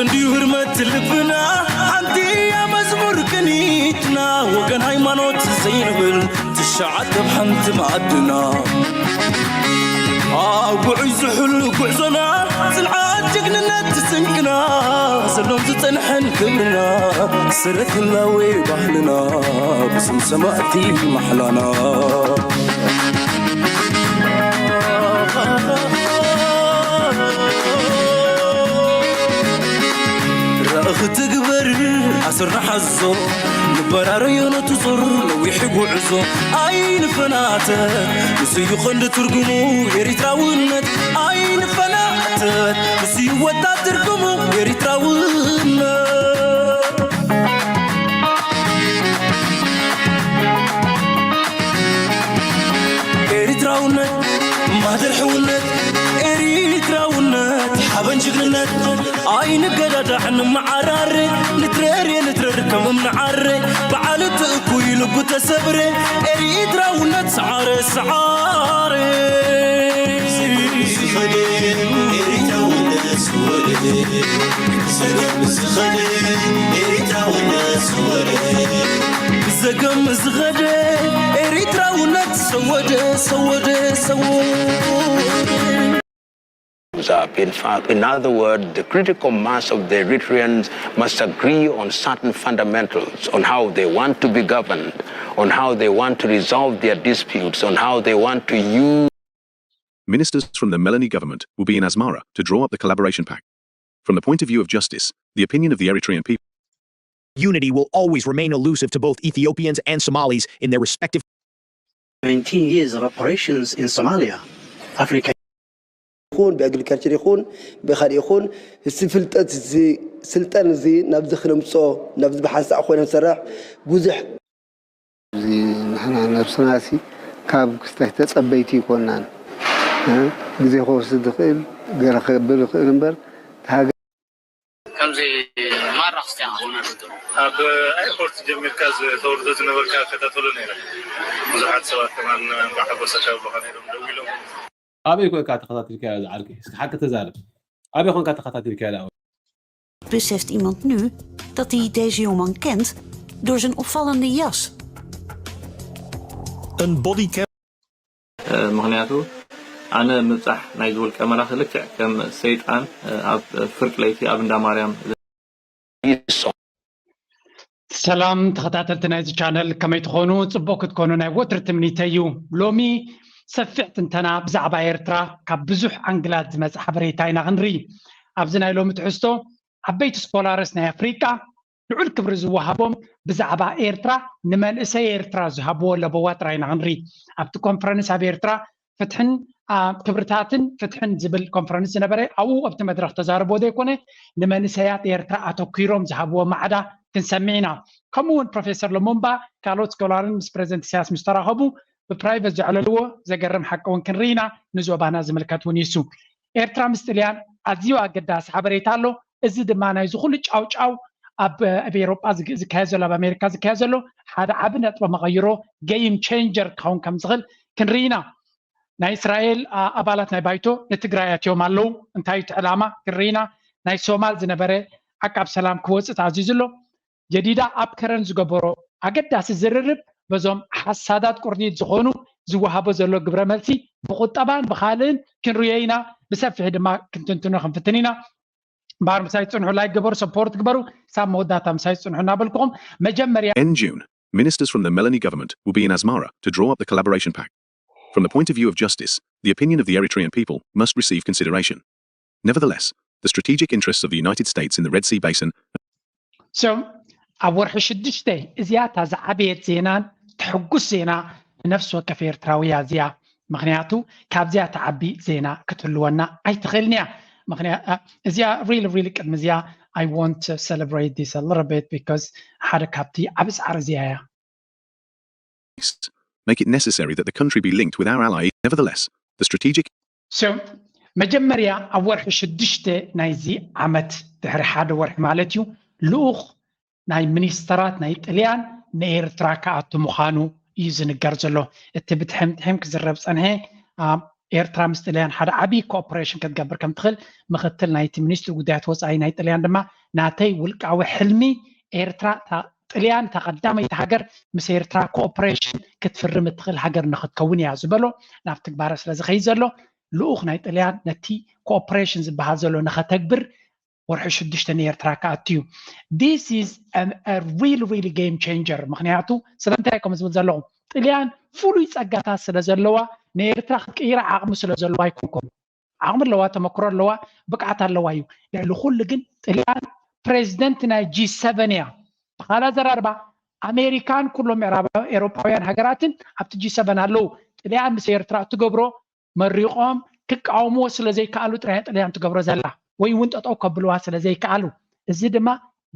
እንዲሁ ህርመት ልብና ሓንቲ እያ መዝሙር ቅኒትና፣ ወገን ሃይማኖት ዘይንብል ትሽዓተ ኣብ ሓንቲ ማዕድና። ኣብ ውዑይ ዝሑል ጉዕዞና ጽንዓት ጅግንነት ስንቅና፣ ዘሎን ዝጸንሐን ክብርና፣ ሰረት ህላዌ ባህልና ብስም ሰማእቲ ማሕላና። ራእኽ ትግበር ኣስርና ሓዞ፣ ንበራረዮ ነቲ ዞር ነዊሕ ጉዕዞ ኣይንፈናተ። ንስዩ ቀንዲ ትርጉሙ ኤሪትራውነት ኣይንፈናተ። ንስዩ ወጣት ትርጉሙ ኤሪትራውነት። ኤሪትራውነት ማህደር ሕውነት፣ ኤሪትራውነት ሓበን ጅግንነት፣ ኣይንገዳዳዕ ንመዓራረ፣ ንትረር ንትረር ከም እምኒ ዓረ፣ በዓል እቲ እኩይ ልቡ ተሰብረ፣ ኤሪትራውነት ሰዓረ ሰዓረ። ዝኸደ ኤሪትራውነት ዝወደ፣ ዝኸደ ኤሪትራውነት ዝወደ። ብዘገም ዝኸደ ኤሪትራውነት ሰወደ ሰወደ ሰወደ። Up. In fact, in other words, the critical mass of the Eritreans must agree on certain fundamentals, on how they want to be governed, on how they want to resolve their disputes, on how they want to use Ministers from the Meloni government will be in Asmara to draw up the collaboration pact. From the point of view of justice, the opinion of the Eritrean people Unity will always remain elusive to both Ethiopians and Somalis in their respective nineteen years of operations in Somalia, Africa. ይኹን ብኣግሪካልቸር ይኹን ብካሊእ ይኹን እዚ ፍልጠት እዚ ስልጠን እዚ ናብዚ ክነምፅኦ ናብዚ ብሓንሳእ ኮይነ ንሰርሕ ብዙሕ እዚ ንሕና ነብስናሲ ካብ ክስተት ተጸበይቲ ይኮናን ግዜ ክወስድ ዝኽእል ገለ ክገብር ይኽእል እምበር ከምዚ ማራ ክስቲያ ኣብ ኤርፖርት ጀሚርካ ተወርዶ ዝነበርካ ከታተሎ ነይረ። ብዙሓት ሰባት ከማን እንኳዕ ሓጎሰካ ይብሉኻ ነይሮም ደዊሎም። ኣበይ ኮንካ ተኸታቲልካዮ ዝዓርከይ? እስኪ ሓቂ ተዛረብ። ኣበይ ኮንካ ተኸታቲልካዮ ዝዓርከይ? Beseft iemand nu dat hij deze jongeman kent door zijn opvallende jas? Een bodycam. ምኽንያቱ ኣነ ምብጻሕ ናይዚ ውልቀ መላኺ ልክዕ ከም ሰይጣን ኣብ ፍርቂ ለይቲ ኣብ እንዳ ማርያም ሰላም ተኸታተልቲ ናይዚ ቻነል ከመይ ትኾኑ? ጽቡቕ ክትኮኑ ናይ ወትሪ ትምኒተይ እዩ። ሎሚ ሰፊሕ ትንተና ብዛዕባ ኤርትራ ካብ ብዙሕ ኣንግላት ዝመጽእ ሓበሬታ ኢና ክንርኢ። ኣብዚ ናይ ሎሚ ትሕዝቶ ዓበይቲ ስኮላርስ ናይ ኣፍሪቃ ልዑል ክብሪ ዝወሃቦም ብዛዕባ ኤርትራ ንመንእሰይ ኤርትራ ዝሃብዎ ለበዋ ጥራይ ኢና ክንርኢ። ኣብቲ ኮንፈረንስ ኣብ ኤርትራ ፍትሕን ክብርታትን ፍትሕን ዝብል ኮንፈረንስ ዝነበረ ኣብኡ ኣብቲ መድረኽ ተዛርቦ ዘይኮነ ንመንእሰያት ኤርትራ ኣተኲሮም ዝሃብዎ ማዕዳ ክንሰምዕ ኢና። ከምኡ እውን ፕሮፌሰር ለሞምባ ካልኦት ስኮላርን ምስ ፕሬዚደንት ኢሳያስ ምስ ተራኸቡ ብፕራይቨት ዘዕለልዎ ዘገርም ሓቂ እውን ክንርኢ ኢና። ንዞባና ዝምልከት እውን ይሱ ኤርትራ ምስ ጥልያን ኣዝዩ ኣገዳሲ ሓበሬታ ኣሎ። እዚ ድማ ናይዚ ኩሉ ጫውጫው ኣብ ኣብ ኤሮጳ ዝካየድ ዘሎ ኣብ ኣሜሪካ ዝካየድ ዘሎ ሓደ ዓቢ ነጥቢ መቐይሮ game changer ክኸውን ከም ዝኽእል ክንርኢ ኢና። ናይ እስራኤል ኣባላት ናይ ባይቶ ንትግራይ ኣትዮም ኣለዉ። እንታይ እቲ ዕላማ ክንርኢ ኢና። ናይ ሶማል ዝነበረ ዓቃብ ሰላም ክወፅእ ተኣዚዙ ኣሎ። ጀዲዳ ኣብ ከረን ዝገበሮ ኣገዳሲ ዝርርብ በዞም ሓሳዳት ቁርዲድ ዝኾኑ ዝወሃቦ ዘሎ ግብረ መልሲ ብቁጠባን ብኻልእን ክንርእዮ ኢና። ብሰፊሑ ድማ ክንትንትኖ ክንፍትን ኢና። እምበኣር ምሳይ ትጽንሑ ላይክ ግበሩ፣ ሰፖርት ግበሩ፣ ሳብ መወዳእታ ምሳይ ትጽንሑ እናበልኩኹም መጀመርያ End June, ministers from the Meloni government will be in Asmara to draw up the collaboration pact. From the point of view of justice, the opinion of the Eritrean people must receive consideration. Nevertheless, the strategic interests of the United States in the Red Sea basin so ኣብ ወርሒ ሽዱሽተ እዚኣ እታ ዝዓበየት ዜናን ትሕጉስ ዜና ንነፍሲ ወከፍ ኤርትራዊ እያ እዚኣ። ምኽንያቱ ካብዚኣ ትዓቢ ዜና ክትህልወና ኣይትኽእልን እያ። ምኽንያ- እ፣ እዚኣ ሪል ሪል ቅድሚ እዚኣ I want to celebrate this a little bit because ሓደ ካብቲ ዓቢ ጻዕሪ እዚኣ እያ። Make it necessary that the country be linked with our ally. Nevertheless, the strategic so መጀመርያ ኣብ ወርሒ ሽዱሽተ ናይዚ ዓመት ድሕሪ ሓደ ወርሒ ማለት እዩ ልኡኽ ናይ ሚኒስተራት ናይ ጥልያን ንኤርትራ ክኣቱ ምዃኑ እዩ ዝንገር ዘሎ። እቲ ብትሕም ትሕም ክዝረብ ጸንሐ ኣብ ኤርትራ ምስ ጥልያን ሓደ ዓብዪ ኮኦፕሬሽን ክትገብር ከም ትኽእል ምክትል ናይቲ ሚኒስትሪ ጉዳያት ወፃኢ ናይ ጥልያን ድማ ናተይ ውልቃዊ ሕልሚ ኤርትራ ጥልያን ተቐዳመይቲ ሃገር ምስ ኤርትራ ኮኦፕሬሽን ክትፍርም እትኽእል ሃገር ንክትከውን እያ ዝበሎ ናብ ትግባረ ስለ ዝኸይድ ዘሎ ልኡኽ ናይ ጥልያን ነቲ ኮኦፕሬሽን ዝበሃል ዘሎ ንኸተግብር ወርሒ ሽዱሽተ ንኤርትራ ክኣቱ እዩ። This is a real real game changer። ምክንያቱ ስለምንታይ ከም ዝብል ዘለኹ ጥልያን ፍሉይ ፀጋታት ስለ ዘለዋ ንኤርትራ ክትቅይራ ዓቕሚ ስለ ዘለዋ ኣይኮንኩም። ዓቕሚ ኣለዋ፣ ተመክሮ ኣለዋ፣ ብቅዓት ኣለዋ እዩ። ልዕሊ ኩሉ ግን ጥልያን ፕሬዚደንት ናይ ጂ ሰቨን እያ። ብካላ ዘራርባ ኣሜሪካን ኩሎም ምዕራባዊ ኤሮፓውያን ሃገራትን ኣብቲ ጂ ሰቨን ኣለዉ። ጥልያን ምስ ኤርትራ እትገብሮ መሪቖም ክቃወምዎ ስለ ዘይከኣሉ ጥራይ ጥልያን ትገብሮ ዘላ ወይ እውን ጠጠው ከብልዋ ስለ ዘይከኣሉ። እዚ ድማ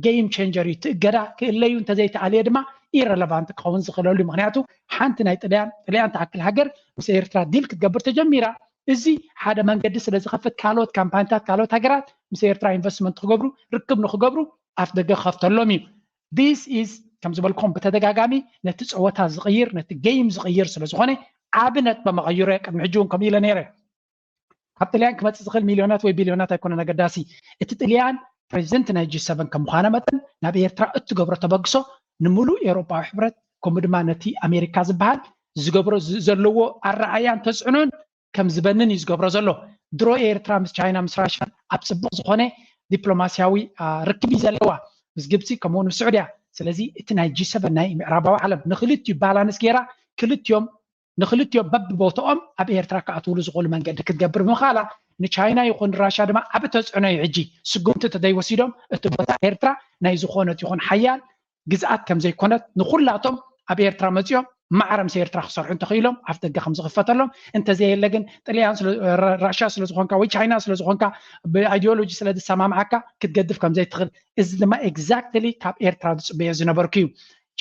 game changer እዩ። እቲ እገዳ ክእለዩ እንተዘይተኣልየ ድማ ኢረለቫንት ክኸውን ዝኽእለሉ እዩ። ምክንያቱ ሓንቲ ናይ ጥልያን ጥልያን ትኣክል ሃገር ምስ ኤርትራ ዲል ክትገብር ተጀሚራ። እዚ ሓደ መንገዲ ስለ ዝኸፍት ካልኦት ካምፓኒታት ካልኦት ሃገራት ምስ ኤርትራ ኢንቨስትመንት ክገብሩ ርክብ ንክገብሩ ኣፍ ደገ ክኸፍተሎም እዩ። This is ከም ዝበልኩም ብተደጋጋሚ ነቲ ፀወታ ዝቕይር ነቲ ጌም ዝቕይር ስለ ዝኾነ ዓቢ ነጥበ መቐይሮ እየ። ቅድሚ ሕጂ እውን ከምኡ ኢለ ነይረ። ካብ ጥልያን ክመፅእ ዝኽእል ሚልዮናት ወይ ቢልዮናት ኣይኮነን ኣገዳሲ። እቲ ጥልያን ፕሬዚደንት ናይ ጂ ሰቨን ከም ምዃና መጠን ናብ ኤርትራ እትገብሮ ተበግሶ ንምሉእ ኤውሮጳዊ ሕብረት ከምኡ ድማ ነቲ ኣሜሪካ ዝበሃል ዝገብሮ ዘለዎ ኣረኣያን ተፅዕኖን ከም ዝበንን እዩ ዝገብሮ ዘሎ። ድሮ ኤርትራ ምስ ቻይና ምስ ራሽያን ኣብ ፅቡቕ ዝኾነ ዲፕሎማስያዊ ርክብ እዩ ዘለዋ፣ ምስ ግብፂ ከምኡውን ምስ ስዑድያ። ስለዚ እቲ ናይ ጂ ሰቨን ናይ ምዕራባዊ ዓለም ንክልቲኡ ባላንስ ገይራ ክልቲኦም ንክልቲኦም በብቦትኦም ኣብ ኤርትራ ክኣትውሉ ዝኽእሉ መንገዲ ክትገብር ብምኻላ ንቻይና ይኹን ራሻ ድማ ዓቢ ተፅዕኖ እዩ። ሕጂ ስጉምቲ ተደይወሲዶም እቲ ቦታ ኤርትራ ናይ ዝኾነት ይኹን ሓያል ግዝኣት ከም ዘይኮነት ንኹላቶም ኣብ ኤርትራ መጺኦም ማዕረ ምስ ኤርትራ ክሰርሑ እንተኽኢሎም ኣፍ ደገ ከም ዝኽፈተሎም፣ እንተዘየለ ግን ጥልያን ራሻ ስለ ዝኾንካ ወይ ቻይና ስለ ዝኾንካ ብኣይዲዮሎጂ ስለ ዝሰማምዓካ ክትገድፍ ከም ዘይትኽእል። እዚ ድማ ኤግዛክትሊ ካብ ኤርትራ ዝጽበዮ ዝነበርኩ እዩ።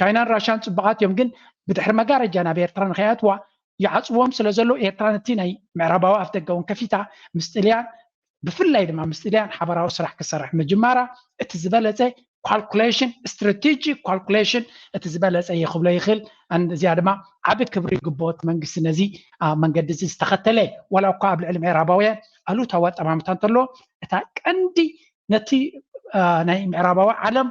ቻይናን ራሻን ጽቡቓት እዮም፣ ግን ብድሕሪ መጋረጃ ናብ ኤርትራ ንኸይኣትዋ ይዓጽዎም ስለ ዘሎ ኤርትራ ነቲ ናይ ምዕራባዊ ኣፍ ደገ እውን ከፊታ ምስ ጥልያን ብፍላይ ድማ ምስ ጥልያን ሓበራዊ ስራሕ ክሰርሕ ምጅማራ እቲ ዝበለጸ ካልኩሌሽን ስትራቴጂ ካልኩሌሽን እቲ ዝበለጸ እየ ክብሎ ይኽእል። እዚኣ ድማ ዓቢ ክብሪ ይግብኦ እቲ መንግስቲ ነዚ መንገዲ እዚ ዝተኸተለ ዋላ እኳ ኣብ ልዕሊ ምዕራባውያን ኣሉታዊ ኣጠማምታ እንተሎ እታ ቀንዲ ነቲ ናይ ምዕራባዊ ዓለም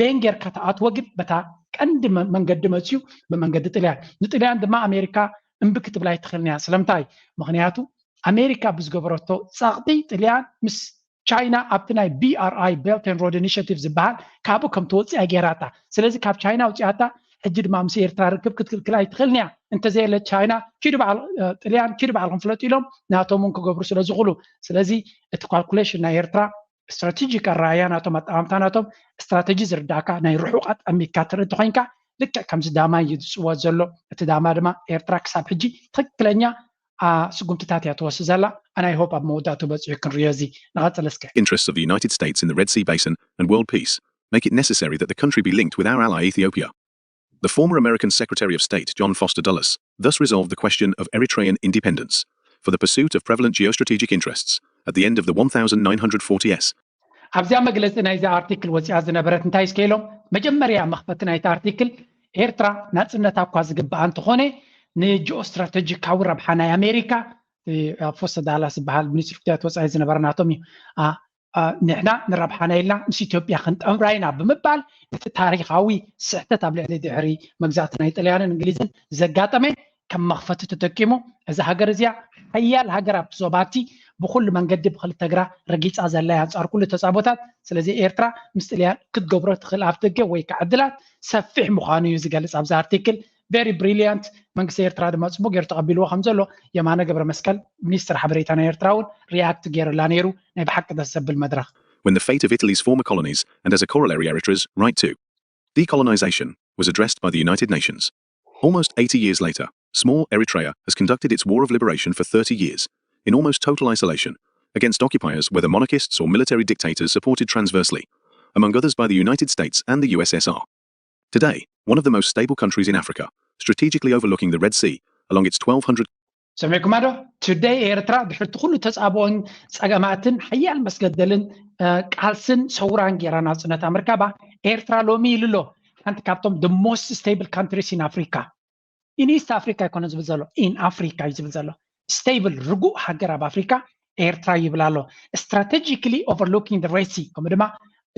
ቤን ጌርካ ተኣትዎ ግን በታ ቀንዲ መንገዲ መፅዩ ብመንገዲ ጥልያን ንጥልያን ድማ ኣሜሪካ እምቢ ክትብላ ኣይትኽእልን እያ። ስለምንታይ? ምክንያቱ ኣሜሪካ ብዝገበረቶ ፃቕጢ ጥልያን ምስ ቻይና ኣብቲ ናይ ቢኣርኣይ ቤልት ኤንድ ሮድ ኢኒሽቲቭ ዝበሃል ካብኡ ከም ትወፅያ ገይራታ። ስለዚ ካብ ቻይና ኣውፅያታ ሕጂ ድማ ምስ ኤርትራ ርክብ ክትክልክል ኣይትኽእልን እያ። እንተዘየለ ቻይና ኪዱ በዓል ጥልያን ኪዱ በዓልኩም ፍለጡ ኢሎም ናቶም እውን ክገብሩ ስለ ዝኽእሉ። ስለዚ እቲ ካልኩሌሽን ናይ ኤርትራ ስትራቴጂክ ኣረኣያ ናቶም ኣጠማምታ ናቶም ስትራቴጂ ዝርዳእካ ናይ ርሑቕ ኣጠሚካ ትርኢ እንተኮይንካ ልክዕ ከምዚ ዳማ እዩ ዝፅወት ዘሎ። እቲ ዳማ ድማ ኤርትራ ክሳብ ሕጂ ትክክለኛ ስጉምትታት እያ ትወስድ ዘላ። ኣናይ ሆፕ ኣብ መወዳእቱ በፂሑ ክንሪዮ እዚ ንቐፅል እስከ። Interests of the United States in the Red Sea basin and world peace make it necessary that the country be linked with our ally Ethiopia. The former American Secretary of State John Foster Dulles thus resolved the question of Eritrean independence for the pursuit of prevalent geostrategic interests at the end of the nineteen forties. ኣብዚኣ መግለፂ ናይዚ ኣርቲክል ወፂኣ ዝነበረት እንታይ እስከ ኢሎም መጀመርያ መኽፈቲ ናይቲ ኣርቲክል ኤርትራ ናፅነታ እኳ ዝግብኣ እንተኾነ ንጂኦ ስትራቴጂካዊ ረብሓ ናይ ኣሜሪካ ፎስተ ዳላስ ዝበሃል ሚኒስትሪ ጉዳያት ወፃኢ ዝነበረ ናቶም እዩ። ንሕና ንረብሓና ኢልና ምስ ኢትዮጵያ ክንጠምራ ኢና ብምባል እቲ ታሪኻዊ ስሕተት ኣብ ልዕሊ ድሕሪ መግዛእቲ ናይ ጥልያንን እንግሊዝን ዘጋጠመ ከም መኽፈቲ ተጠቂሙ እዛ ሃገር እዚኣ ሓያል ሃገር ኣብቲ ዞባቲ ብኩሉ መንገዲ ብክልተ እግራ ረጊፃ ዘላ እያ ኣንፃር ኩሉ ተፃቦታት። ስለዚ ኤርትራ ምስ ጥልያን ክትገብሮ ትኽእል ኣፍ ደገ ወይ ከዓ ዕድላት ሰፊሕ ምዃኑ እዩ ዝገልፅ ኣብዚ ኣርቲክል። ቨሪ ብሪሊያንት። መንግስቲ ኤርትራ ድማ ፅቡቅ ገይሩ ተቐቢልዎ ከም ዘሎ የማነ ገብረ መስቀል ሚኒስትር ሓበሬታ ናይ ኤርትራ እውን ሪያክት ገይሩላ ነይሩ። ናይ ብሓቂ ደስ ዘብል መድረኽ። When the fate of Italy's former colonies and as a corollary Eritrea's right to decolonization was addressed by the United Nations. Almost eighty years later, small Eritrea has conducted its war of liberation for thirty years, in almost total isolation, against occupiers, whether monarchists or military dictators supported transversely, among others by the United States and the U S S R. Today, one of the most stable countries in Africa, strategically overlooking the Red Sea along its twelve hundred ሰሚዕኩማ ዶ? ቱደይ ኤርትራ ድሕርቲ ኩሉ ተጻብኦን ጸገማትን ሓያል መስገደልን ቃልስን ሰውራን ገይራ ናጽነታ ምርካባ ኤርትራ ሎሚ ኢሉ ኣሎ ሓንቲ ካብቶም the most stable countries in Africa። In East Africa ኣይኮነ ዝብል ዘሎ in Africa እዩ ዝብል ዘሎ። stable ርጉእ ሃገር ኣብ ኣፍሪካ ኤርትራ ይብል ኣሎ። Strategically overlooking the Red Sea፣ ከምኡ ድማ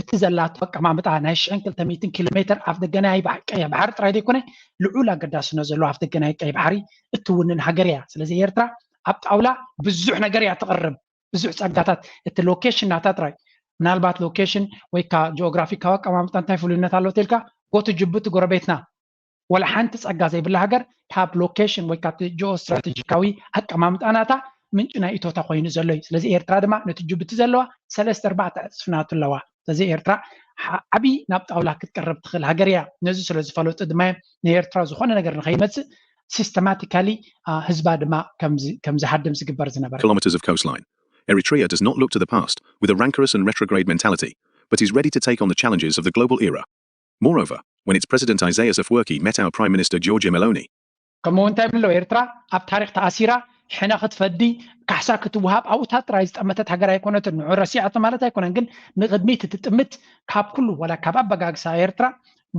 እቲ ዘላቶ ኣቀማምጣ ናይ ሽሕን ክልተ ሚእትን ኪሎ ሜትር ኣፍ ደገ ናይ ባሕ- ቀይሕ ባሕሪ ጥራይ ዘይኮነ ልዑል ኣገዳስነት ዘለዎ ኣፍ ደገ ናይ ቀይሕ ባሕሪ እትውንን ሃገር እያ። ስለዚ ኤርትራ ኣብ ጣውላ ብዙሕ ነገር እያ ትቕርብ፣ ብዙሕ ጸጋታት። እቲ ሎኬሽን ናታ ጥራይ፣ ምናልባት ሎኬሽን ወይ ካ ጂኦግራፊካዊ ኣቀማምጣ እንታይ ፍሉይነት ኣሎ ተልካ፣ ጎቲ ጅቡቲ ጎረቤትና፣ ወላ ሓንቲ ጸጋ ዘይብላ ሃገር ካብ ሎኬሽን ወይ ካብቲ ጂኦ ስትራቴጂካዊ ኣቀማምጣ ናታ ምንጪ ናይ እቶታ ኮይኑ ዘሎ እዩ። ስለዚ ኤርትራ ድማ ነቲ ጅቡቲ ዘለዋ ሰለስተ ኣርባዕተ ዕጽፍናቱ ኣለዋ። ስለዚ ኤርትራ ዓቢ ናብ ጣውላ ክትቀርብ ትኽእል ሃገር እያ። ነዚ ስለ ዝፈለጡ ድማ ንኤርትራ ዝኾነ ነገር ንኸይመጽእ ሲስተማቲካሊ ህዝባ ድማ ከም ዝሃድም ዝግበር ዝነበረ። Kilometers of coastline. Eritrea does not look to the past with a rancorous and retrograde mentality, but is ready to take on the challenges of the global era. Moreover, when its president Isaias Afwerki met our Prime Minister Giorgia Meloni, ከምኡ እንታይ ብሎ ኤርትራ ኣብ ታሪክ ተኣሲራ ሕነ ክትፈዲ ካሕሳ ክትወሃብ ኣብኡታት ጥራይ ዝጠመተት ሃገር ኣይኮነትን። ንዑ ረሲዓቶ ማለት ኣይኮነን፣ ግን ንቅድሚት እትጥምት ካብ ኩሉ ወላ ካብ ኣበጋግሳ ኤርትራ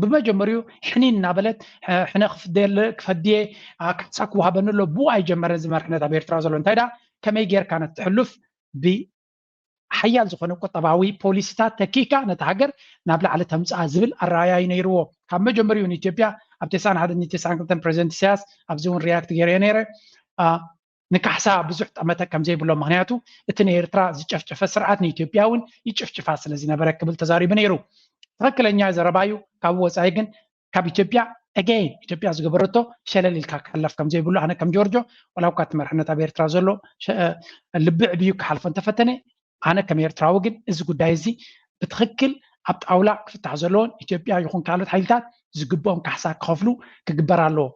ብመጀመሪኡ ሕኒን እናበለት ሕነ ክፈድየ ካሕሳ ክወሃበኒ ኣሎ ብኡ ኣይጀመረን ዝመርሕነት ኣብ ኤርትራ ዘሎ እንታይ ዳ ከመይ ጌርካ ነቲ ሕሉፍ ብ ሓያል ዝኾነ ቁጠባዊ ፖሊሲታት ተኪካ ነቲ ሃገር ናብ ላዕሊ ተምፅኣ ዝብል ኣረኣያ እዩ ነይርዎ ካብ መጀመሪኡ። ንኢትዮጵያ ኣብ ተስዓን ሓደን ተስዓን ክልተን ፕሬዚደንት ኢሳያስ ኣብዚ እውን ሪያክት ገይረ ነይረ ንካሕሳ ብዙሕ ጠመተ ከም ዘይብሎ፣ ምክንያቱ እቲ ንኤርትራ ዝጨፍጨፈ ስርዓት ንኢትዮጵያ እውን ይጭፍጭፋ ስለ ዝነበረ ክብል ተዛሪቡ ነይሩ። ትክክለኛ ዘረባዩ። ካብ ወፃኢ ግን ካብ ኢትዮጵያ again ኢትዮጵያ ዝገበረቶ ሸለል ኢልካ ክሕለፍ ከም ዘይብሉ ኣነ ከም ጆርጆ ዋላ እኳ እቲ መርሕነት ኣብ ኤርትራ ዘሎ ልቢ ዕብዩ ክሓልፎ እንተፈተነ ኣነ ከም ኤርትራዊ ግን እዚ ጉዳይ እዚ ብትኽክል ኣብ ጣውላ ክፍታሕ ዘለዎን ኢትዮጵያ ይኹን ካልኦት ሓይልታት ዝግብኦም ካሕሳ ክኸፍሉ ክግበር ኣለዎ።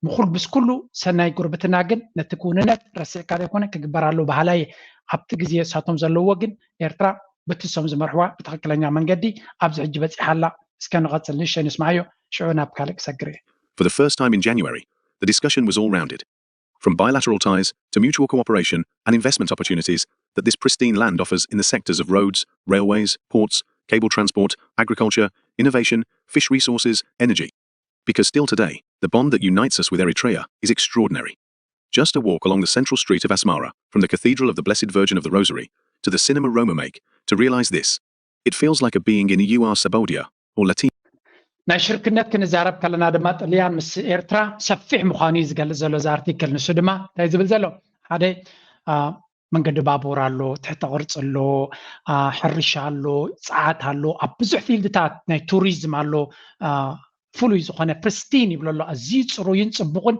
ምኹል ምስ ኩሉ ሰናይ ጉርብትና ግን ነቲ ክውንነት ረሲዕካ ዘይኮነ ክግበር ኣለዎ በሃላይ እየ። ኣብቲ ግዜ እሳቶም ዘለዎ ግን ኤርትራ በቲ እሶም ዝመርሕዋ ብትኽክለኛ መንገዲ ኣብዚ ሕጂ በፂሓ ኣላ። እስከ ንቐፅል ንእሽተይ ንስምዓዮ ሽዑ ናብ ካልእ ክሰግር እየ። For the first time in January, the discussion was all-rounded. From bilateral ties to mutual cooperation and investment opportunities that this pristine land offers in the sectors of roads, railways, ports, cable transport, agriculture, innovation, fish resources, energy. Because still today, the bond that unites us with Eritrea is extraordinary. Just a walk along the central street of Asmara, from the Cathedral of the Blessed Virgin of the Rosary to the Cinema Roma Make, to realize this, it feels like a being in U R Sabodia or Latin. ናይ ሽርክነት ክንዛረብ ከለና ድማ ጥልያን ምስ ኤርትራ ሰፊሕ ምዃኑ እዩ ዝገልጽ ዘሎ እዚ ኣርቲክል። ንሱ ድማ እንታይ ዝብል ዘሎ ሓደ መንገዲ ባቡር ኣሎ፣ ትሕተ ቅርፂ ኣሎ፣ ሕርሻ ኣሎ፣ ፀዓት ኣሎ፣ ኣብ ብዙሕ ፊልድታት ናይ ቱሪዝም ኣሎ። ፍሉይ ዝኾነ ፕሪስቲን ይብሎ ኣሎ። ኣዝዩ ፅሩይን ፅቡቕን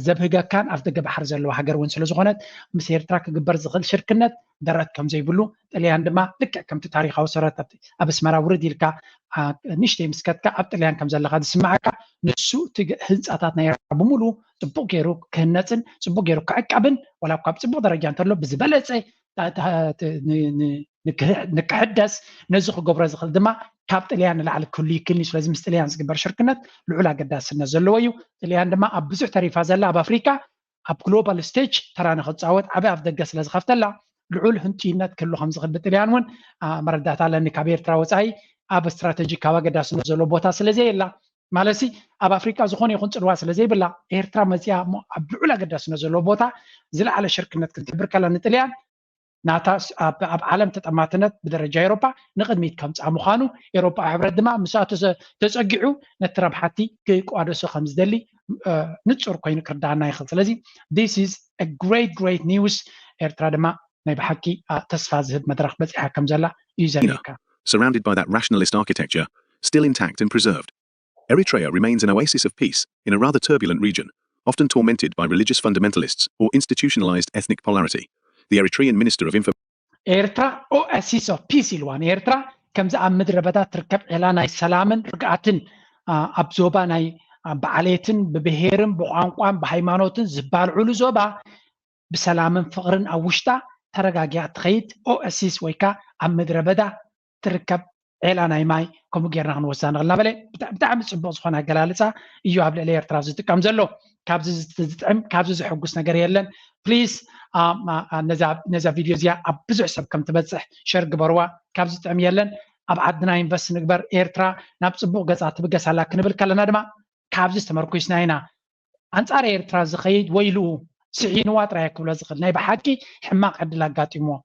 ዘብህገካን ኣብ ደገ ባሕሪ ዘለዋ ሃገር እውን ስለዝኾነት ምስ ኤርትራ ክግበር ዝኽእል ሽርክነት ደረት ከም ዘይብሉ ጥልያን ድማ ልክዕ ከምቲ ታሪኻዊ ሰረት ኣብ ኣስመራ ውርድ ኢልካ ንእሽተይ ምስ ከድካ ኣብ ጥልያን ከም ዘለኻ ዝስምዓካ ንሱ እቲ ህንፃታት ናይ ኤርትራ ብምሉ ፅቡቕ ገይሩ ክህነፅን ፅቡቕ ገይሩ ክዕቀብን ዋላ እኳ ኣብ ፅቡቕ ደረጃ እንተሎ ብዝበለፀ ንክሕደስ ነዚ ክገብሮ ዝኽእል ድማ ካብ ጥልያን ንላዕሊ ክህሉ ይክእል እዩ። ስለዚ ምስ ጥልያን ዝግበር ሽርክነት ልዑል ኣገዳስነት ዘለዎ እዩ። ጥልያን ድማ ኣብ ብዙሕ ተሪፋ ዘላ ኣብ ኣፍሪካ ኣብ ግሎባል ስቴጅ ተራ ንክፃወት ዓብይ ኣፍ ደገ ስለዝኸፍተላ ልዑል ህንጡይነት ክህሉ ከምዝኽእል ብጥልያን እውን መረዳእታ ኣለኒ። ካብ ኤርትራ ወፃኢ ኣብ ስትራተጂካዊ ኣገዳስነት ዘለዎ ቦታ ስለዘየላ ማለትሲ ኣብ ኣፍሪካ ዝኾነ ይኹን ፅልዋ ስለዘይብላ ኤርትራ መፂኣ እሞ ኣብ ልዑል ኣገዳስነት ዘለዎ ቦታ ዝለዓለ ሽርክነት ክትገብር ከላ ንጥልያን ናታ ኣብ ዓለም ተጠማትነት ብደረጃ ኤሮፓ ንቕድሚት ከምፅኣ ምዃኑ ኤሮፓ ሕብረት ድማ ምስኣ ተፀጊዑ ነቲ ረብሓቲ ክቋደሶ ከምዝደሊ ንፁር ኮይኑ ክርዳኣና ይኽእል። ስለዚ this is a great great news። ኤርትራ ድማ ናይ ብሓቂ ተስፋ ዝህብ መድረኽ በፂሓ ከም ዘላ እዩ ዘርእየካ። Surrounded by that rationalist architecture, still intact and preserved, Eritrea remains an oasis of peace in a rather turbulent region, often tormented by religious fundamentalists or institutionalized ethnic polarity. The Eritrean Minister of Information. ኤርትራ ኦኣሲስ ኦፍ ፒስ ኢልዋ ንኤርትራ ከምዚ ኣብ ምድረ በዳ ትርከብ ዒላ ናይ ሰላምን ርግኣትን ኣብ ዞባ ናይ ብዓሌትን ብብሄርን ብቋንቋን ብሃይማኖትን ዝባልዑሉ ዞባ ብሰላምን ፍቕርን ኣብ ውሽጣ ተረጋጊኣ ትኸይድ ኦኣሲስ ወይ ከዓ ኣብ ምድረ በዳ ትርከብ ዔላ ናይ ማይ ከምኡ ጌርና ክንወስዳ ንኽእል እናበለ ብጣዕሚ ፅቡቕ ዝኾነ ኣገላልፃ እዩ ኣብ ልዕሊ ኤርትራ ዝጥቀም ዘሎ። ካብዚ ዝጥዕም ካብዚ ዝሕጉስ ነገር የለን። ፕሊስ ነዛ ቪድዮ እዚኣ ኣብ ብዙሕ ሰብ ከም ትበፅሕ ሸር ግበርዋ። ካብ ዝጥዕም የለን። ኣብ ዓድና ኢንቨስት ንግበር። ኤርትራ ናብ ፅቡቕ ገፃ ትብገስ ኣላ ክንብል ከለና ድማ ካብዚ ተመርኩስና ኢና። ኣንፃር ኤርትራ ዝኸይድ ወይልኡ ስዒንዋ ጥራይ ክብሎ ዝኽእል ናይ ብሓቂ ሕማቕ ዕድል ኣጋጢምዎ።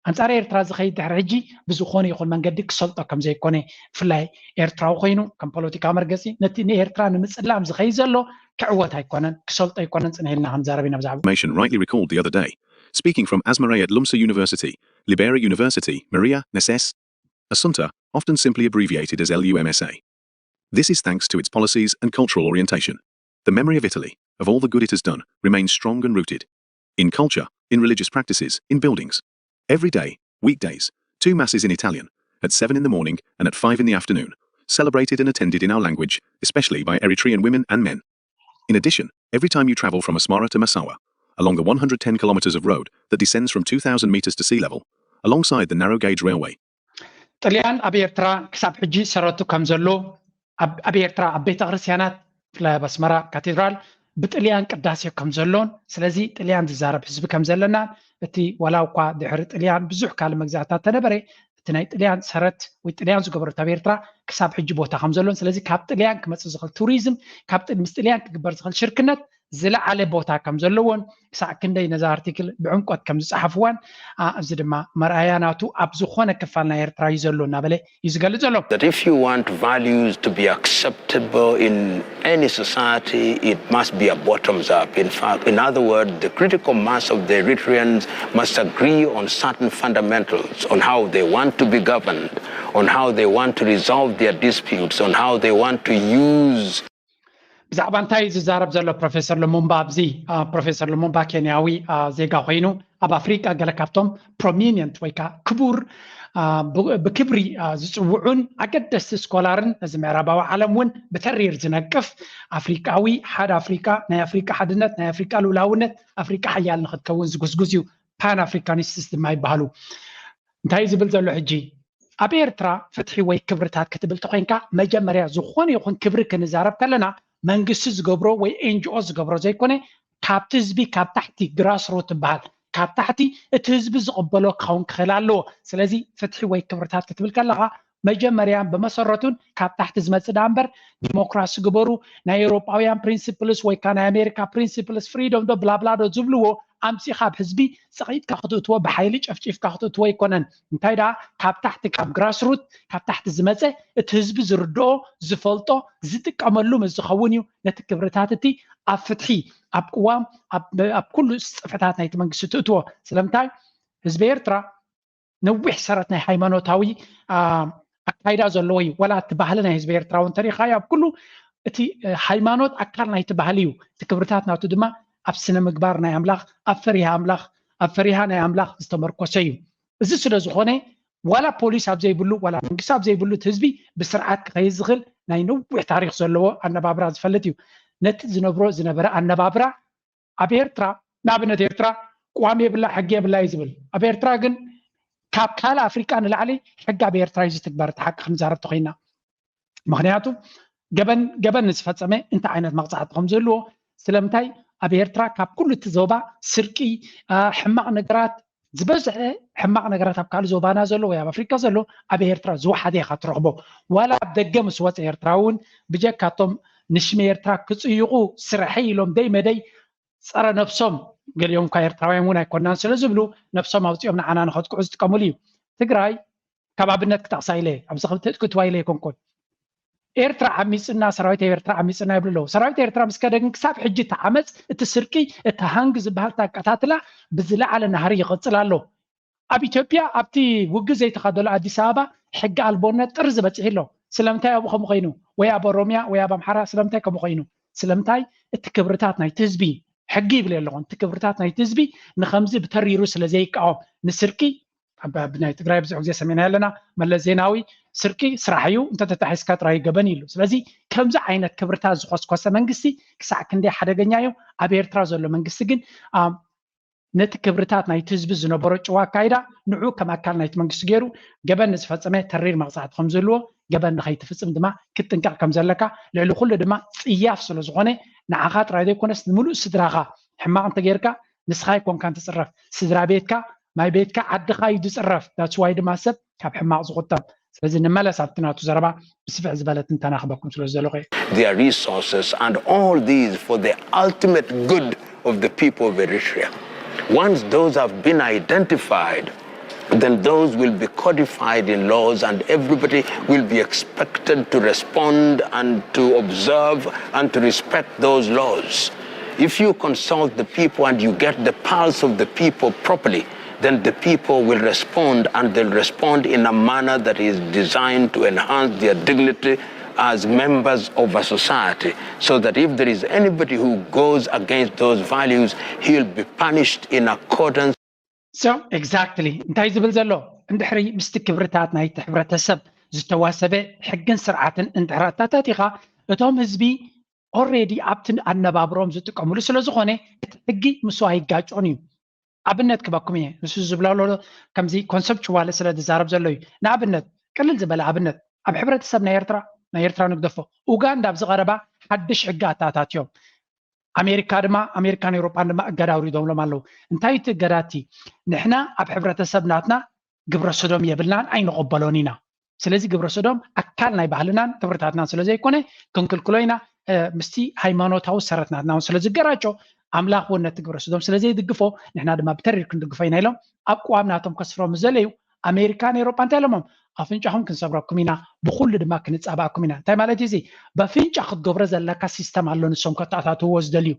ኣንጻር ኤርትራ ዝኸይድ ድሕሪ ሕጂ ብዝኾነ ይኹን መንገዲ ክሰልጦ ከም ዘይኮነ፣ ብፍላይ ኤርትራዊ ኮይኑ ከም ፖለቲካዊ መርገጺ ነቲ ንኤርትራ ንምጽላም ዝኸይድ ዘሎ ክዕወት ኣይኮነን፣ ክሰልጦ ኣይኮነን ጽንሕ ኢልና ክንዛረብ ኢና ብዛዕባ Information rightly recalled the other day. Speaking from Asmara at Lumsa University, Liberia University, Maria, Neses, Assunta, often simply abbreviated as L U M S A. This is thanks to its policies and cultural orientation. The memory of Italy, of all the good it has done, remains strong and rooted. In culture, in religious practices, in buildings. Every day, weekdays, two masses in Italian, at seven in the morning and at five in the afternoon, celebrated and attended in our language, especially by Eritrean women and men. In addition, every time you travel from Asmara to Massawa, along the one hundred ten kilometers of road that descends from two thousand meters to sea level, alongside the narrow gauge railway, ጥልያን ኣብ ኤርትራ ክሳብ ሕጂ ሰረቱ ከም ዘሎ፣ ኣብ ኣብ ኤርትራ ኣብ ቤተ ክርስቲያናት፣ ብፍላይ ኣብ ኣስመራ ካቴድራል፣ ብጥልያን ቅዳሴ ከም ዘሎን፣ ስለዚ ጥልያን ዝዛረብ ህዝቢ ከም ዘለናን፣ እቲ ዋላ እኳ ድሕሪ ጥልያን ብዙሕ ካልእ መግዛእታት ተነበረ፣ እቲ ናይ ጥልያን ሰረት ወይ ጥልያን ዝገበረቱ ኣብ ኤርትራ ክሳብ ሕጂ ቦታ ከም ዘሎን፣ ስለዚ ካብ ጥልያን ክመጽእ ዝኽእል ቱሪዝም፣ ካብ ጥ- ምስ ጥልያን ክግበር ዝኽእል ሽርክነት ዝለዓለ ቦታ ከም ዘለዎን፣ ክሳዕ ክንደይ ነዛ ኣርቲክል ብዕምቆት ከም ዝጸሓፍዋን፣ ኣ፣ እዚ ድማ መርኣያ ናቱ ኣብ ዝኾነ ክፋል ናይ ኤርትራ እዩ ዘሎ እናበለ እዩ ዝገልጽ ዘሎ። That if you want values to be acceptable in any society, it must be a bottoms up. In fact, in other words, the critical mass of the Eritreans must agree on certain fundamentals, on how they want to be governed, on how they want to resolve their disputes, on how they want to use ብዛዕባ እንታይ እዩ ዝዛረብ ዘሎ ፕሮፌሰር ሉሙምባ ኣብዚ? ፕሮፌሰር ሉሙምባ ኬንያዊ ዜጋ ኮይኑ ኣብ ኣፍሪቃ ገለ ካብቶም ፕሮሚኒንት ወይ ከዓ ክቡር ብክብሪ ዝፅውዑን ኣገደስቲ ስኮላርን ነዚ ምዕራባዊ ዓለም እውን ብተሪር ዝነቅፍ ኣፍሪቃዊ፣ ሓደ ኣፍሪቃ፣ ናይ ኣፍሪቃ ሓድነት፣ ናይ ኣፍሪቃ ልኡላውነት፣ ኣፍሪቃ ሓያል ንክትከውን ዝጉስጉስ እዩ። ፓን ኣፍሪካኒስትስ ድማ ይበሃሉ። እንታይ ዝብል ዘሎ ሕጂ? ኣብ ኤርትራ ፍትሒ ወይ ክብርታት ክትብል ተኮይንካ መጀመርያ ዝኾነ ይኹን ክብሪ ክንዛረብ ከለና መንግስቲ ዝገብሮ ወይ ኤንጂኦ ዝገብሮ ዘይኮነ ካብቲ ህዝቢ ካብ ታሕቲ ግራስሩት ትበሃል ካብ ታሕቲ እቲ ህዝቢ ዝቕበሎ ክኸውን ክኽእል ኣለዎ። ስለዚ ፍትሒ ወይ ክብርታት ክትብል ከለኻ መጀመርያ ብመሰረቱን ካብ ታሕቲ ዝመፅእ ዳ እምበር ዲሞክራሲ ግበሩ ናይ ኤውሮጳውያን ፕሪንስፕልስ ወይ ከዓ ናይ ኣሜሪካ ፕሪንስፕልስ ፍሪዶም ዶ ብላብላ ዶ ዝብልዎ ኣምፂኻ ኣብ ህዝቢ ፀቒጥካ ክትእትዎ ብሓይሊ ጨፍጪፍካ ክትእትዎ ኣይኮነን። እንታይ ደኣ ካብ ታሕቲ ካብ ግራስሩት ካብ ታሕቲ ዝመፀ እቲ ህዝቢ ዝርድኦ ዝፈልጦ ዝጥቀመሉ ምስ ዝኸውን እዩ ነቲ ክብርታት እቲ ኣብ ፍትሒ ኣብ ቅዋም ኣብ ኩሉ ፅፍሕታት ናይቲ መንግስቲ ትእትዎ። ስለምንታይ ህዝቢ ኤርትራ ነዊሕ ሰረት ናይ ሃይማኖታዊ ኣካይዳ ዘለዎ እዩ። ዋላ እቲ ባህሊ ናይ ህዝቢ ኤርትራ እውን ተሪኻዮ ኣብ ኩሉ እቲ ሃይማኖት ኣካል ናይቲ ባህሊ እዩ። እቲ ክብርታት ናቱ ድማ ኣብ ስነ ምግባር ናይ ኣምላኽ ኣብ ፈሪሃ ኣምላኽ ኣብ ፈሪሃ ናይ ኣምላኽ ዝተመርኮሰ እዩ። እዚ ስለ ዝኾነ ዋላ ፖሊስ ኣብ ዘይብሉ ዋላ መንግስቲ ኣብ ዘይብሉ እቲ ህዝቢ ብስርዓት ክኸይድ ዝኽእል ናይ ነዊሕ ታሪክ ዘለዎ ኣነባብራ ዝፈልጥ እዩ። ነቲ ዝነብሮ ዝነበረ ኣነባብራ ኣብ ኤርትራ ንኣብነት ኤርትራ ቅዋም የብላ ሕጊ የብላ እዩ ዝብል። ኣብ ኤርትራ ግን ካብ ካልእ ኣፍሪቃ ንላዕሊ ሕጊ ኣብ ኤርትራ እዩ ዝትግበር። እቲ ሓቂ ክንዛረብ ተኮይና ምክንያቱ ገበን ገበን ንዝፈፀመ እንታይ ዓይነት መቕፃዕቲ ከም ዝህልዎ ስለምንታይ ኣብ ኤርትራ ካብ ኩሉ እቲ ዞባ ስርቂ ሕማቕ ነገራት ዝበዝሐ ሕማቕ ነገራት ኣብ ካልእ ዞባና ዘሎ ወይ ኣብ ኣፍሪካ ዘሎ ኣብ ኤርትራ ዝወሓደ ኢኻ ትረኽቦ። ዋላ ኣብ ደገ ምስ ወፀ ኤርትራ እውን ብጀካቶም ንሽሚ ኤርትራ ክፅይቑ ስርሐይ ኢሎም ደይ መደይ ፀረ ነብሶም ገሊኦም እኳ ኤርትራውያን እውን ኣይኮናን ስለ ዝብሉ ነብሶም ኣውፂኦም ንዓና ንኸጥቅዑ ዝጥቀሙሉ እዩ። ትግራይ ካብ ኣብነት ክጠቕሳ ኢለ ኣብዚ ክትእትክትዋ ኢለ ኣይኮንኩን። ኤርትራ ዓሚፅና ሰራዊት ኤርትራ ዓሚፅና ይብሉ ኣለዉ። ሰራዊት ኤርትራ ምስ ከደ ግን ክሳብ ሕጂ እቲ ዓመፅ እቲ ስርቂ እቲ ሃንግ ዝበሃል ኣቀታትላ ብዝለዓለ ናህሪ ይቕፅል ኣሎ። ኣብ ኢትዮጵያ ኣብቲ ውግእ ዘይተኻደሉ ኣዲስ ኣበባ ሕጊ ኣልቦነት ጥርዚ በፂሑ ኣሎ። ስለምንታይ ኣብኡ ከምኡ ኮይኑ ወይ ኣብ ኦሮሚያ ወይ ኣብ ኣምሓራ ስለምንታይ ከምኡ ኮይኑ? ስለምንታይ እቲ ክብርታት ናይቲ ህዝቢ ሕጊ ይብል ኣለኹን እቲ ክብርታት ናይቲ ህዝቢ ንከምዚ ብተሪሩ ስለ ዘይቃወም ንስርቂ ኣብ ናይ ትግራይ ብዙሕ ግዜ ሰሚዕና ኣለና። መለስ ዜናዊ ስርቂ ስራሕ እዩ እንተተታሒዝካ ጥራይ ገበን ኢሉ። ስለዚ ከምዚ ዓይነት ክብርታት ዝኮስኮሰ መንግስቲ ክሳዕ ክንደይ ሓደገኛ እዩ። ኣብ ኤርትራ ዘሎ መንግስቲ ግን ነቲ ክብርታት ናይቲ ህዝቢ ዝነበሮ ጭዋ ኣካይዳ ንዑ ከም ኣካል ናይቲ መንግስቲ ገይሩ ገበን ንዝፈፀመ ተሪር መቕፃዕቲ ከም ዝህልዎ ገበን ንኸይትፍፅም ድማ ክትጥንቀቕ ከም ዘለካ ልዕሊ ኩሉ ድማ ፅያፍ ስለ ዝኾነ ንዓኻ ጥራይ ዘይኮነስ ንምሉእ ስድራኻ ሕማቕ እንተገይርካ ንስኻ ኣይኮንካን ትፅረፍ ስድራ ቤትካ ማይ ቤትካ ዓድኻ እዩ ዝፅረፍ። ዳትስዋይ ድማ ሰብ ካብ ሕማቕ ዝቁጠብ። ስለዚ ንመለስ ኣብቲ ናቱ ዘረባ ብስፍሕ ዝበለ ትንተና ክበኩም ስለ ዝደለኹ እየ። Their resources and all these for the ultimate good of the people of Eritrea. Once those have been identified, then those will be codified in laws, and everybody will be expected to respond and to observe and to respect those laws. If you consult the people and you get the pulse of the people properly, then the people will respond, and they'll respond in a manner that is designed to enhance their dignity as members of a society, so that if there is anybody who goes against those values, he'll be punished in accordance. So exactly እንታይ ዝብል ዘሎ? እንድሕሪ ምስቲ ክብርታት ናይቲ ሕብረተሰብ ዝተዋሰበ ሕግን ስርዓትን እንድሕር ኣተኣታቲኻ፣ እቶም ህዝቢ already ኣብቲ ኣነባብሮም ዝጥቀምሉ ስለ ዝኾነ እቲ ሕጊ ምስኡ ኣይጋጮን እዩ። ኣብነት ክበኩም እየ። ንሱ ዝብሎ ኣሎ ከምዚ conceptual ስለ ዝዛረብ ዘሎ እዩ። ንኣብነት ቅልል ዝበለ ኣብነት ኣብ ሕብረተሰብ ናይ ኤርትራ ናይ ኤርትራ ንግደፎ፣ ኡጋንዳ ኣብዚ ቀረባ ሓድሽ ሕጊ ኣተኣታትዮም። ኣሜሪካ ድማ ኣሜሪካን ኤውሮጳን ድማ እገዳ ኣውሪዶምሎም ኣለዉ። እንታይ እቲ እገዳ እቲ? ንሕና ኣብ ሕብረተሰብ ናትና ግብረ ሰዶም የብልናን ኣይንቕበሎን ኢና። ስለዚ ግብረ ሰዶም ኣካል ናይ ባህልናን ክብርታትናን ስለ ዘይኮነ ክንክልክሎ ኢና። ምስቲ ሃይማኖታዊ ሰረት ናትና እውን ስለ ዝገራጮ ኣምላኽ እውን ነቲ ግብረ ሰዶም ስለ ዘይድግፎ ንሕና ድማ ብተሪር ክንድግፎ ኢና ኢሎም ኣብ ቅዋም ናቶም ከስፍሮም ዝደለዩ ኣሜሪካን ኤውሮጳ እንታይ ኢሎሞም? ኣፍንጫኹም ክንሰብረኩም ኢና፣ ብኩሉ ድማ ክንጻባእኩም ኢና። እንታይ ማለት እዩ እዚ? በፍንጫ ክትገብሮ ዘለካ ሲስተም ኣሎ ንሶም ከተኣታትውዎ ዝደልዩ።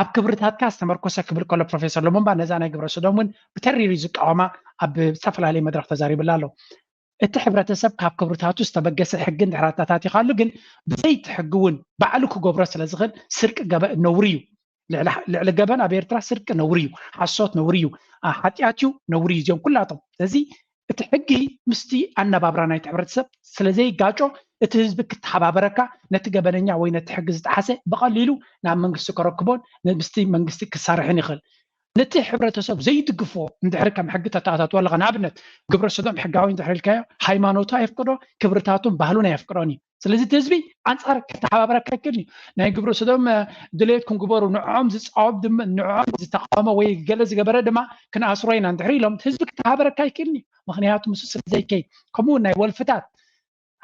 ኣብ ክብርታትካ ዝተመርኮሰ ክብል ከሎ ፕሮፌሰር ሉሙምባ ነዛ ናይ ግብረ ሰዶም እውን ብተሪር እዩ ዝቃወማ ኣብ ዝተፈላለየ መድረኽ ተዛሪብላ ኣሎ። እቲ ሕብረተሰብ ካብ ክብርታቱ ዝተበገሰ ሕጊ እንድሕር ኣተኣታቲኻሉ ግን ብዘይቲ ሕጊ እውን ባዕሉ ክገብሮ ስለ ዝኽእል ስርቂ ገበ ነውሪ እዩ። ልዕሊ ገበን ኣብ ኤርትራ ስርቂ ነውሪ እዩ፣ ሓሶት ነውሪ እዩ፣ ሓጢኣት እዩ፣ ነውሪ እዩ እዚኦም ኩላቶም። ስለዚ እቲ ሕጊ ምስቲ ኣነባብራ ናይቲ ሕብረተሰብ ስለ ዘይጋጮ እቲ ህዝቢ ክተሓባበረካ ነቲ ገበነኛ ወይ ነቲ ሕጊ ዝጠሓሰ ብቐሊሉ ናብ መንግስቲ ከረክቦን ምስቲ መንግስቲ ክሳርሕን ይኽእል። ነቲ ሕብረተሰብ ዘይድግፎ እንድሕሪ ከም ሕጊ ተተኣታትዎ ኣለኻ፣ ንኣብነት ግብረ ሰዶም ሕጋዊ እንድሕር ኢልካዮ ሃይማኖቱ ኣየፍቅዶ፣ ክብርታቱን ባህሉን ኣየፍቅዶን እዩ። ስለዚ እቲ ህዝቢ ኣንጻር ክተሓባበረካ ኣይክእልን እዩ። ናይ ግብረ ሰዶም ድሌትኩም ግበሩ፣ ንዕኦም ዝጻወብ ድማ ንዕኦም ዝተቃወመ ወይ ገለ ዝገበረ ድማ ክንኣስሮ ኢና እንድሕር ኢሎም ህዝቢ ክተሓባበረካ ኣይክእልን እዩ። ምክንያቱ ምስ ስለ ዘይከይድ ከምኡ ናይ ወልፍታት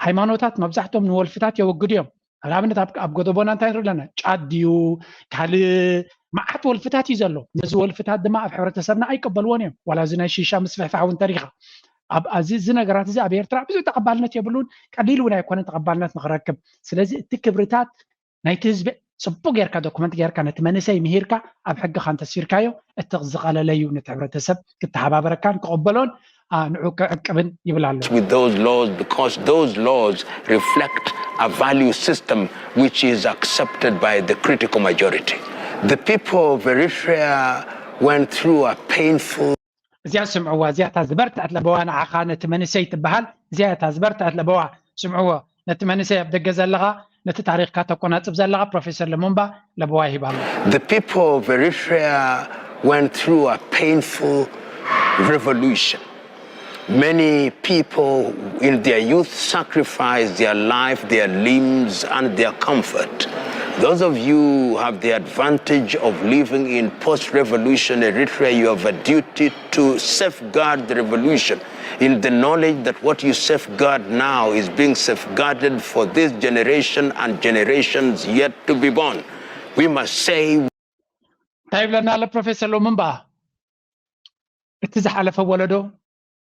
ሃይማኖታት መብዛሕትኦም ንወልፍታት የወግዱ እዮም። ንኣብነት ኣብ ጎደቦና እንታይ ንርኢ ኣለና? ጫት ድዩ ካልእ መዓት ወልፍታት እዩ ዘሎ። ነዚ ወልፍታት ድማ ኣብ ሕብረተሰብና ኣይቀበልዎን እዮም። ዋላ እዚ ናይ ሺሻ ምስፍሕፋሕ እውን ተሪኻ ኣብዚ እዚ ነገራት እዚ ኣብ ኤርትራ ብዙሕ ተቐባልነት የብሉን። ቀሊል እውን ኣይኮነን ተቐባልነት ንክረክብ። ስለዚ እቲ ክብርታት ናይቲ ህዝቢ ጽቡቅ ጌርካ ዶኩመንት ጌርካ ነቲ መንእሰይ ምሂርካ ኣብ ሕግኻ እንተስፊርካዮ እቲ ዝቐለለ እዩ። ነቲ ሕብረተሰብ ክተሓባበረካን ክቕበሎን ንዑ ክዕቅብን ይብል ኣሎ። With those laws, because those laws reflect a value system which is accepted by the critical majority. The people of Eritrea went through a painful እዚኣ ስምዕዋ፣ እዚኣ እታ ዝበርትዐት ለበዋ ንዓኻ ነቲ መንእሰይ ትበሃል። እዚኣ እታ ዝበርትዐት ለበዋ ስምዕዎ። ነቲ መንእሰይ ኣብ ደገ ዘለኻ ነቲ ታሪኽካ ተቆናጽብ ዘለኻ ፕሮፌሰር ለሙምባ ለበዋ ይሂብ ኣሎ። The people of Eritrea went through a painful revolution. Many people in their youth sacrificed their life, their limbs, and their comfort. Those of you who have the advantage of living in post-revolution Eritrea, you have a duty to safeguard the revolution in the knowledge that what you safeguard now is being safeguarded for this generation and generations yet to be born. We must say እንታይ ይብለና ኣሎ ፕሮፌሰር ሎምንባ? እቲ ዝሓለፈ ወለዶ፣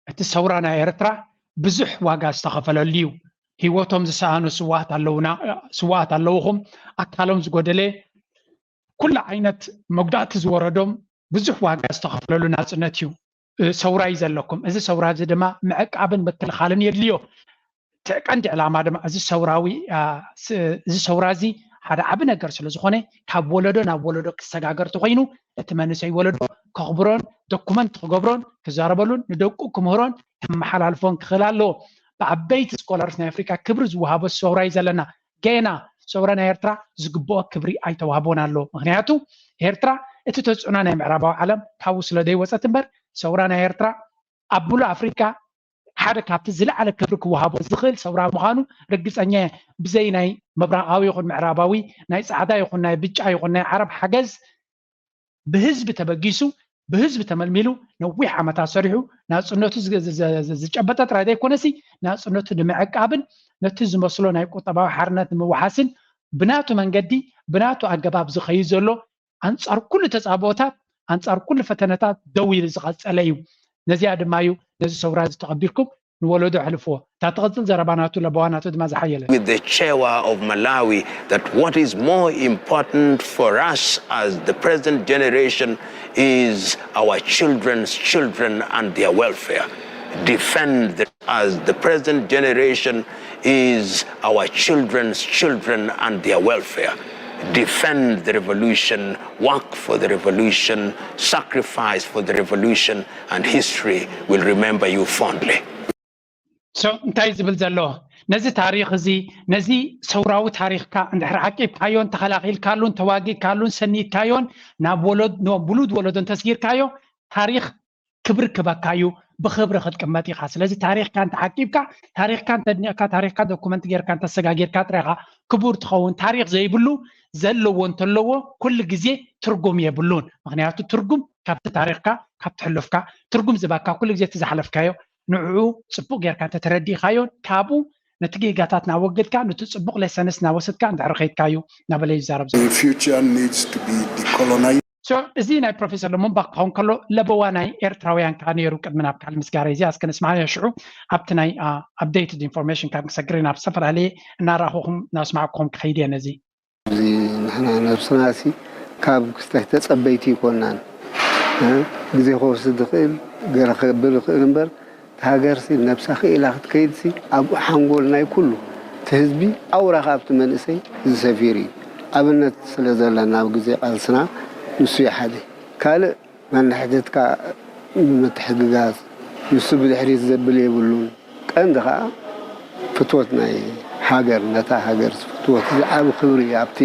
እቲ ሰውራ ናይ ኤርትራ ብዙሕ ዋጋ ዝተኸፈለሉ እዩ። ህይወቶም ዝሰኣኑ ስዋኣት ኣለውና፣ ስዋኣት ኣለውኹም፣ ኣካሎም ዝጎደለ፣ ኩሉ ዓይነት መጉዳእቲ ዝወረዶም ብዙሕ ዋጋ ዝተኸፈለሉ ናጽነት እዩ። ሰውራ እዩ ዘለኩም። እዚ ሰውራ እዚ ድማ ምዕቃብን ምክልኻልን የድልዮ። እቲ ቀንዲ ዕላማ ድማ እዚ ሰውራዊ እዚ ሰውራ እዚ ሓደ ዓቢ ነገር ስለ ዝኾነ ካብ ወለዶ ናብ ወለዶ ክሰጋገር ተኾይኑ እቲ መንእሰይ ወለዶ ከኽብሮን ዶኩመንት ክገብሮን ክዛረበሉን ንደቁ ክምህሮን ከመሓላልፎን ክኽእል ኣለዎ። ብዓበይቲ ስኮላርስ ናይ ኣፍሪካ ክብሪ ዝወሃቦ ሰውራ እዩ ዘለና። ገና ሰውራ ናይ ኤርትራ ዝግብኦ ክብሪ ኣይተዋህቦን ኣሎ። ምክንያቱ ኤርትራ እቲ ተፅዕኖ ናይ ምዕራባዊ ዓለም ካብኡ ስለ ዘይወፀት እምበር ሰውራ ናይ ኤርትራ ኣብ ሙሉእ ኣፍሪካ ሓደ ካብቲ ዝለዓለ ክብሪ ክወሃቦ ዝኽእል ሰውራ ምዃኑ ርግፀኛ እየ። ብዘይ ናይ ምብራቓዊ ይኹን ምዕራባዊ፣ ናይ ፃዕዳ ይኹን ናይ ብጫ ይኹን ናይ ዓረብ ሓገዝ ብህዝቢ ተበጊሱ ብህዝቢ ተመልሚሉ ነዊሕ ዓመታት ሰሪሑ ናፅነቱ ዝጨበጠ ጥራይ ዘይኮነሲ ናፅነቱ ንምዕቃብን ነቲ ዝመስሎ ናይ ቁጠባዊ ሓርነት ንምውሓስን ብናቱ መንገዲ ብናቱ ኣገባብ ዝኸይድ ዘሎ ኣንጻር ኩሉ ተጻብኦታት፣ ኣንጻር ኩሉ ፈተነታት ደው ኢሉ ዝቐጸለ እዩ። ነዚኣ ድማ እዩ ነዚ ሰውራ እዚ ተቐቢልኩም ንወለዶ ኣሕልፍዎ። እታ ትቕጽል ዘረባ ናቱ ለበዋ ናቱ ድማ ዝሓየለ። With the Chewa of Malawi that what is more important for us as the present generation is our children's children and their welfare. Defend the, as the present generation is our children's children and their welfare. Defend the revolution, work for the revolution, sacrifice for the revolution, and history will remember you fondly. So እንታይ ዝብል ዘሎ ነዚ ታሪኽ እዚ ነዚ ሰውራዊ ታሪኽካ እንድሕር ዓቂብካዮን ተኸላኺልካሉን ተዋጊእካሉን ሰኒድካዮን ናብ ወለድ ናብ ውሉድ ወለዶ እንተስጊርካዮ ታሪኽ ክብሪ ክበካ እዩ ብኽብሪ ክትቅመጥ ኢኻ ስለዚ ታሪኽካ እንተዓቂብካ ታሪኽካ እንተድኒቕካ ታሪኽካ ዶኩመንት ጌርካ እንተሰጋጊርካ ጥራይኻ ክቡር ትኸውን ታሪኽ ዘይብሉ ዘለዎ እንተለዎ ኩሉ ግዜ ትርጉም የብሉን ምክንያቱ ትርጉም ካብቲ ታሪኽካ ካብቲ ሕሉፍካ ትርጉም ዝበካ ኩሉ ግዜ እቲ ዝሓለፍካዮ ንዕኡ ጽቡቕ ጌርካ እንተተረዲእካዮን ካብኡ ነቲ ጌጋታት ናወገድካ ነቲ ጽቡቕ ሌሰንስ ናወሰድካ እንድሕር ኸይድካዩ እናበለ ይዛረብ ዘሎ። The future needs to be decolonized. So እዚ ናይ ፕሮፌሰር ለሙምባ ክኸውን ከሎ ለበዋ ናይ ኤርትራውያን ከዓ ነይሩ ቅድሚ ናብ ካል ምስጋር እዚ ኣስከ ንስማዕ ሽዑ ኣብቲ ናይ ኣፕዴትድ ኢንፎርሜሽን ካብ ክሰግር ናብ ዝተፈላለየ እናረኣኹኹም እናስማዕኩኹም ክኸይድ እየ ነዚ እዚ ንሕና ነብስና ሲ ካብ ክስተት ተጸበይቲ ይኮናን። ግዜ ክወስድ ይኽእል፣ ገለ ክገብር ይኽእል እምበር እታ ሃገር ሲ ነብሳ ክኢላ ክትከይድ ሲ ኣብ ሓንጎል ናይ ኩሉ እቲ ህዝቢ ኣውራ ከኣ ኣብቲ መንእሰይ ዝሰፊር እዩ። ኣብነት ስለ ዘለና ኣብ ግዜ ቃልስና ንሱ እዩ ሓደ። ካልእ ነንሕድሕድካ ንምትሕግጋዝ ንሱ ብድሕሪት ዘብል የብሉን። ቀንዲ ከኣ ፍትወት ናይ ሃገር ነታ ሃገር ፍትወት እዚ ዓቢ ክብሪ እዩ ኣብቲ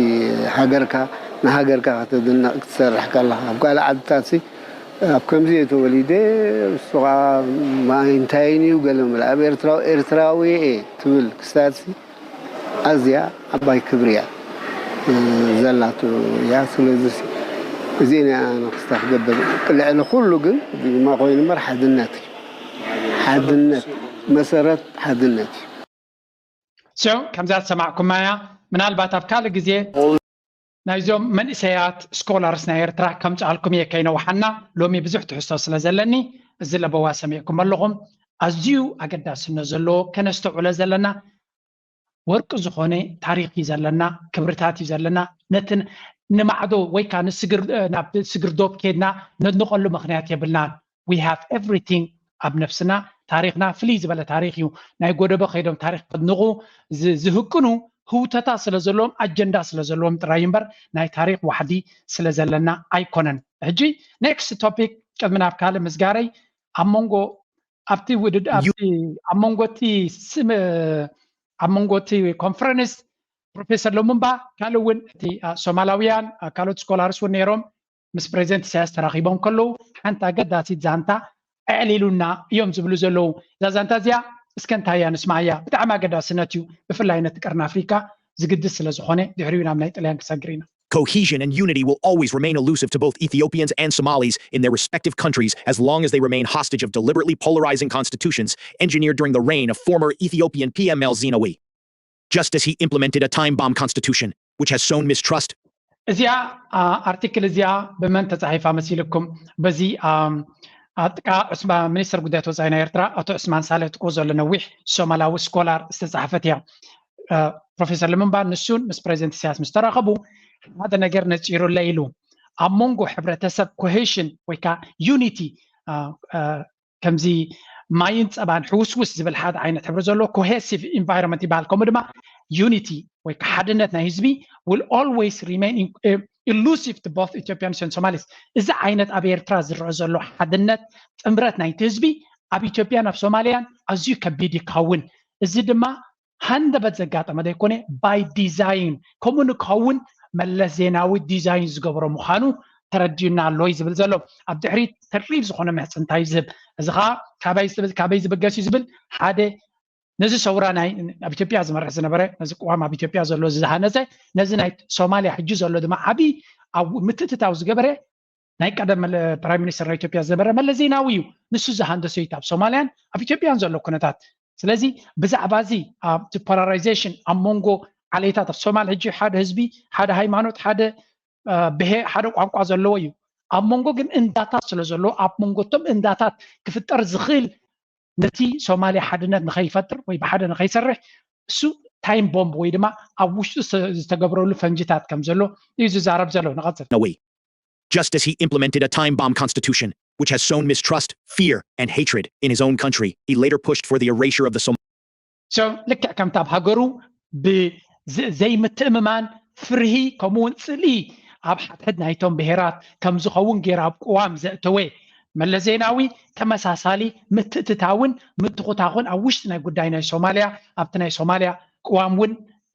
ሃገርካ ንሃገርካ ከተድንቕ ክትሰርሕ ከለኻ ኣብ ካልእ ዓድታት ሲ ኣብ ከምዚ እየ ተወሊደ ንሱ ከኣ ማይ እንታይን እዩ ገለ ምለ ኣብ ኤርትራዊ ኤርትራዊ እየ ትብል ክስታትሲ ኣዝያ ዓባይ ክብሪ እያ ዘላቶ እያ። ስለዚ እዚኣ ንክስታ ክገብር ልዕሊ ኩሉ ግን ድማ ኮይኑ እምበር ሓድነት እዩ። ሓድነት መሰረት ሓድነት እዩ። So ከምዛ ዝሰማዕኩማ እያ ምናልባት ኣብ ካልእ ግዜ ናይዞም መንእሰያት ስኮላርስ ናይ ኤርትራ ከምፅኣልኩም እየ ከይነውሓና ሎሚ ብዙሕ ትሕዝቶ ስለ ዘለኒ እዚ ለበዋ ሰሚዕኩም ኣለኹም ኣዝዩ ኣገዳስነት ዘለዎ ከነስተውዕሎ ዘለና ወርቂ ዝኾነ ታሪክ እዩ ዘለና ክብርታት እዩ ዘለና ነቲ ንማዕዶ ወይ ከዓ ናብ ስግር ዶብ ኬድና ነድንቀሉ ምክንያት የብልናን we have everything ኣብ ነብስና ታሪክና ፍልይ ዝበለ ታሪክ እዩ ናይ ጎደቦ ከይዶም ታሪክ ከድንቁ ዝህቅኑ ህውተታ ስለ ዘለዎም ኣጀንዳ ስለ ዘለዎም ጥራይ እምበር ናይ ታሪክ ዋሕዲ ስለ ዘለና ኣይኮነን ሕጂ next topic ቅድሚ ናብ ካልእ ምስጋረይ ኣብ መንጎ ኣብቲ ውድድ ኣብቲ ኣብ መንጎ እቲ ስም ኣብ መንጎ እቲ ኮንፈረንስ ፕሮፌሰር ለሙምባ ካልእ እውን እቲ ሶማላውያን ካልኦት ስኮላርስ እውን ነይሮም ምስ ፕሬዚደንት ኢሳያስ ተራኺቦም ከለዉ ሓንቲ ኣገዳሲት ዛንታ ኣዕሊሉና እዮም ዝብሉ ዘለዉ እዛ ዛንታ እዚኣ እስከ እንታይ እያ ንስማዕያ ብጣዕሚ ኣገዳስነት እዩ ብፍላይ ነቲ ቀርኒ ኣፍሪካ ዝግድስ ስለ ዝኾነ ድሕሪኡ ናብ ናይ ጥልያን ክሰግር ኢና Cohesion and unity will always remain elusive to both Ethiopians and Somalis in their respective countries as long as they remain hostage of deliberately polarizing constitutions engineered during the reign of former Ethiopian P M L Zenawi. Just as he implemented a time bomb constitution, which has sown mistrust. እዚኣ ኣርቲክል እዚኣ ብመን ተፃሒፋ መሲልኩም በዚ ኣጥቃ ሚኒስትር ጉዳያት ወፃኢ ናይ ኤርትራ ኣቶ ዑስማን ሳልሕ ጥቁ ዘሎ ነዊሕ ሶማላዊ ስኮላር ዝተፃሓፈት እያ ፕሮፌሰር ለምንባል ንሱን ምስ ፕሬዚደንት ኢሳያስ ምስ ተራኸቡ ሓደ ነገር ነፂሩለ ኢሉ ኣብ መንጎ ሕብረተሰብ cohesion ወይ ከዓ unity ከምዚ ማይን ፀባን ሕውስውስ ዝብል ሓደ ዓይነት ሕብሪ ዘለዎ cohesive environment ይበሃል ከምኡ ድማ unity ወይ ከዓ ሓድነት ናይ ህዝቢ will always remain elusive to both Ethiopians and Somalis እዚ ዓይነት ኣብ ኤርትራ ዝረአ ዘሎ ሓድነት ጥምረት ናይቲ ህዝቢ ኣብ ኢትዮጵያን ኣብ ሶማልያን ኣዝዩ ከቢድ ይኸውን እዚ ድማ ሃንደበት ዘጋጠመ ዘይኮነ by design ከምኡ ንክኸውን መለስ ዜናዊ ዲዛይን ዝገበሮ ምዃኑ ተረዲኡና ኣሎ እዩ ዝብል ዘሎ ኣብ ድሕሪት ተሪር ዝኾነ ምሕፅንታ እዩ ዝህብ እዚ ከዓ ካበይ ዝብል ካበይ ዝብገስ እዩ ዝብል ሓደ ነዚ ሰውራ ናይ ኣብ ኢትዮጵያ ዝመርሕ ዝነበረ ነዚ ቅዋም ኣብ ኢትዮጵያ ዘሎ ዝሃነፀ ነዚ ናይ ሶማልያ ሕጂ ዘሎ ድማ ዓብዪ ኣብ ምትእትታው ዝገበረ ናይ ቀደም ፕራይም ሚኒስተር ናይ ኢትዮጵያ ዝነበረ መለስ ዜናዊ እዩ ንሱ ዝሃንደሶ እዩ ኣብ ሶማልያን ኣብ ኢትዮጵያን ዘሎ ኩነታት ስለዚ ብዛዕባ እዚ ኣብቲ ፖላራይዜሽን ኣብ መንጎ ዓሌታት ኣብ ሶማል ሕጂ ሓደ ህዝቢ ሓደ ሃይማኖት ሓደ ብሄ ሓደ ቋንቋ ዘለዎ እዩ። ኣብ መንጎ ግን እንዳታት ስለ ዘለዎ ኣብ መንጎ እቶም እንዳታት ክፍጠር ዝኽእል ነቲ ሶማልያ ሓድነት ንኸይፈጥር ወይ ብሓደ ንኸይሰርሕ እሱ ታይም ቦምብ ወይ ድማ ኣብ ውሽጡ ዝተገብረሉ ፈንጅታት ከም ዘሎ እዩ ዝዛረብ ዘሎ። ንቐፅል። No way. Just as he implemented a time bomb constitution, which has sown mistrust, fear, and hatred in his own country, he later pushed for the erasure of the Somali. ልክዕ ከምቲ ኣብ ሃገሩ ብዘይምትእምማን፣ ፍርሂ፣ ከምኡውን ጽልኢ ኣብ ሓድሕድ ናይቶም ብሄራት ከም ዝኸውን ገይሩ ኣብ ቅዋም ዘእተወ መለስ ዜናዊ፣ ተመሳሳሊ ምትእትታውን ምትኹታኹን ኣብ ውሽጢ ናይ ጉዳይ ናይ ሶማልያ፣ ኣብቲ ናይ ሶማልያ ቅዋም እውን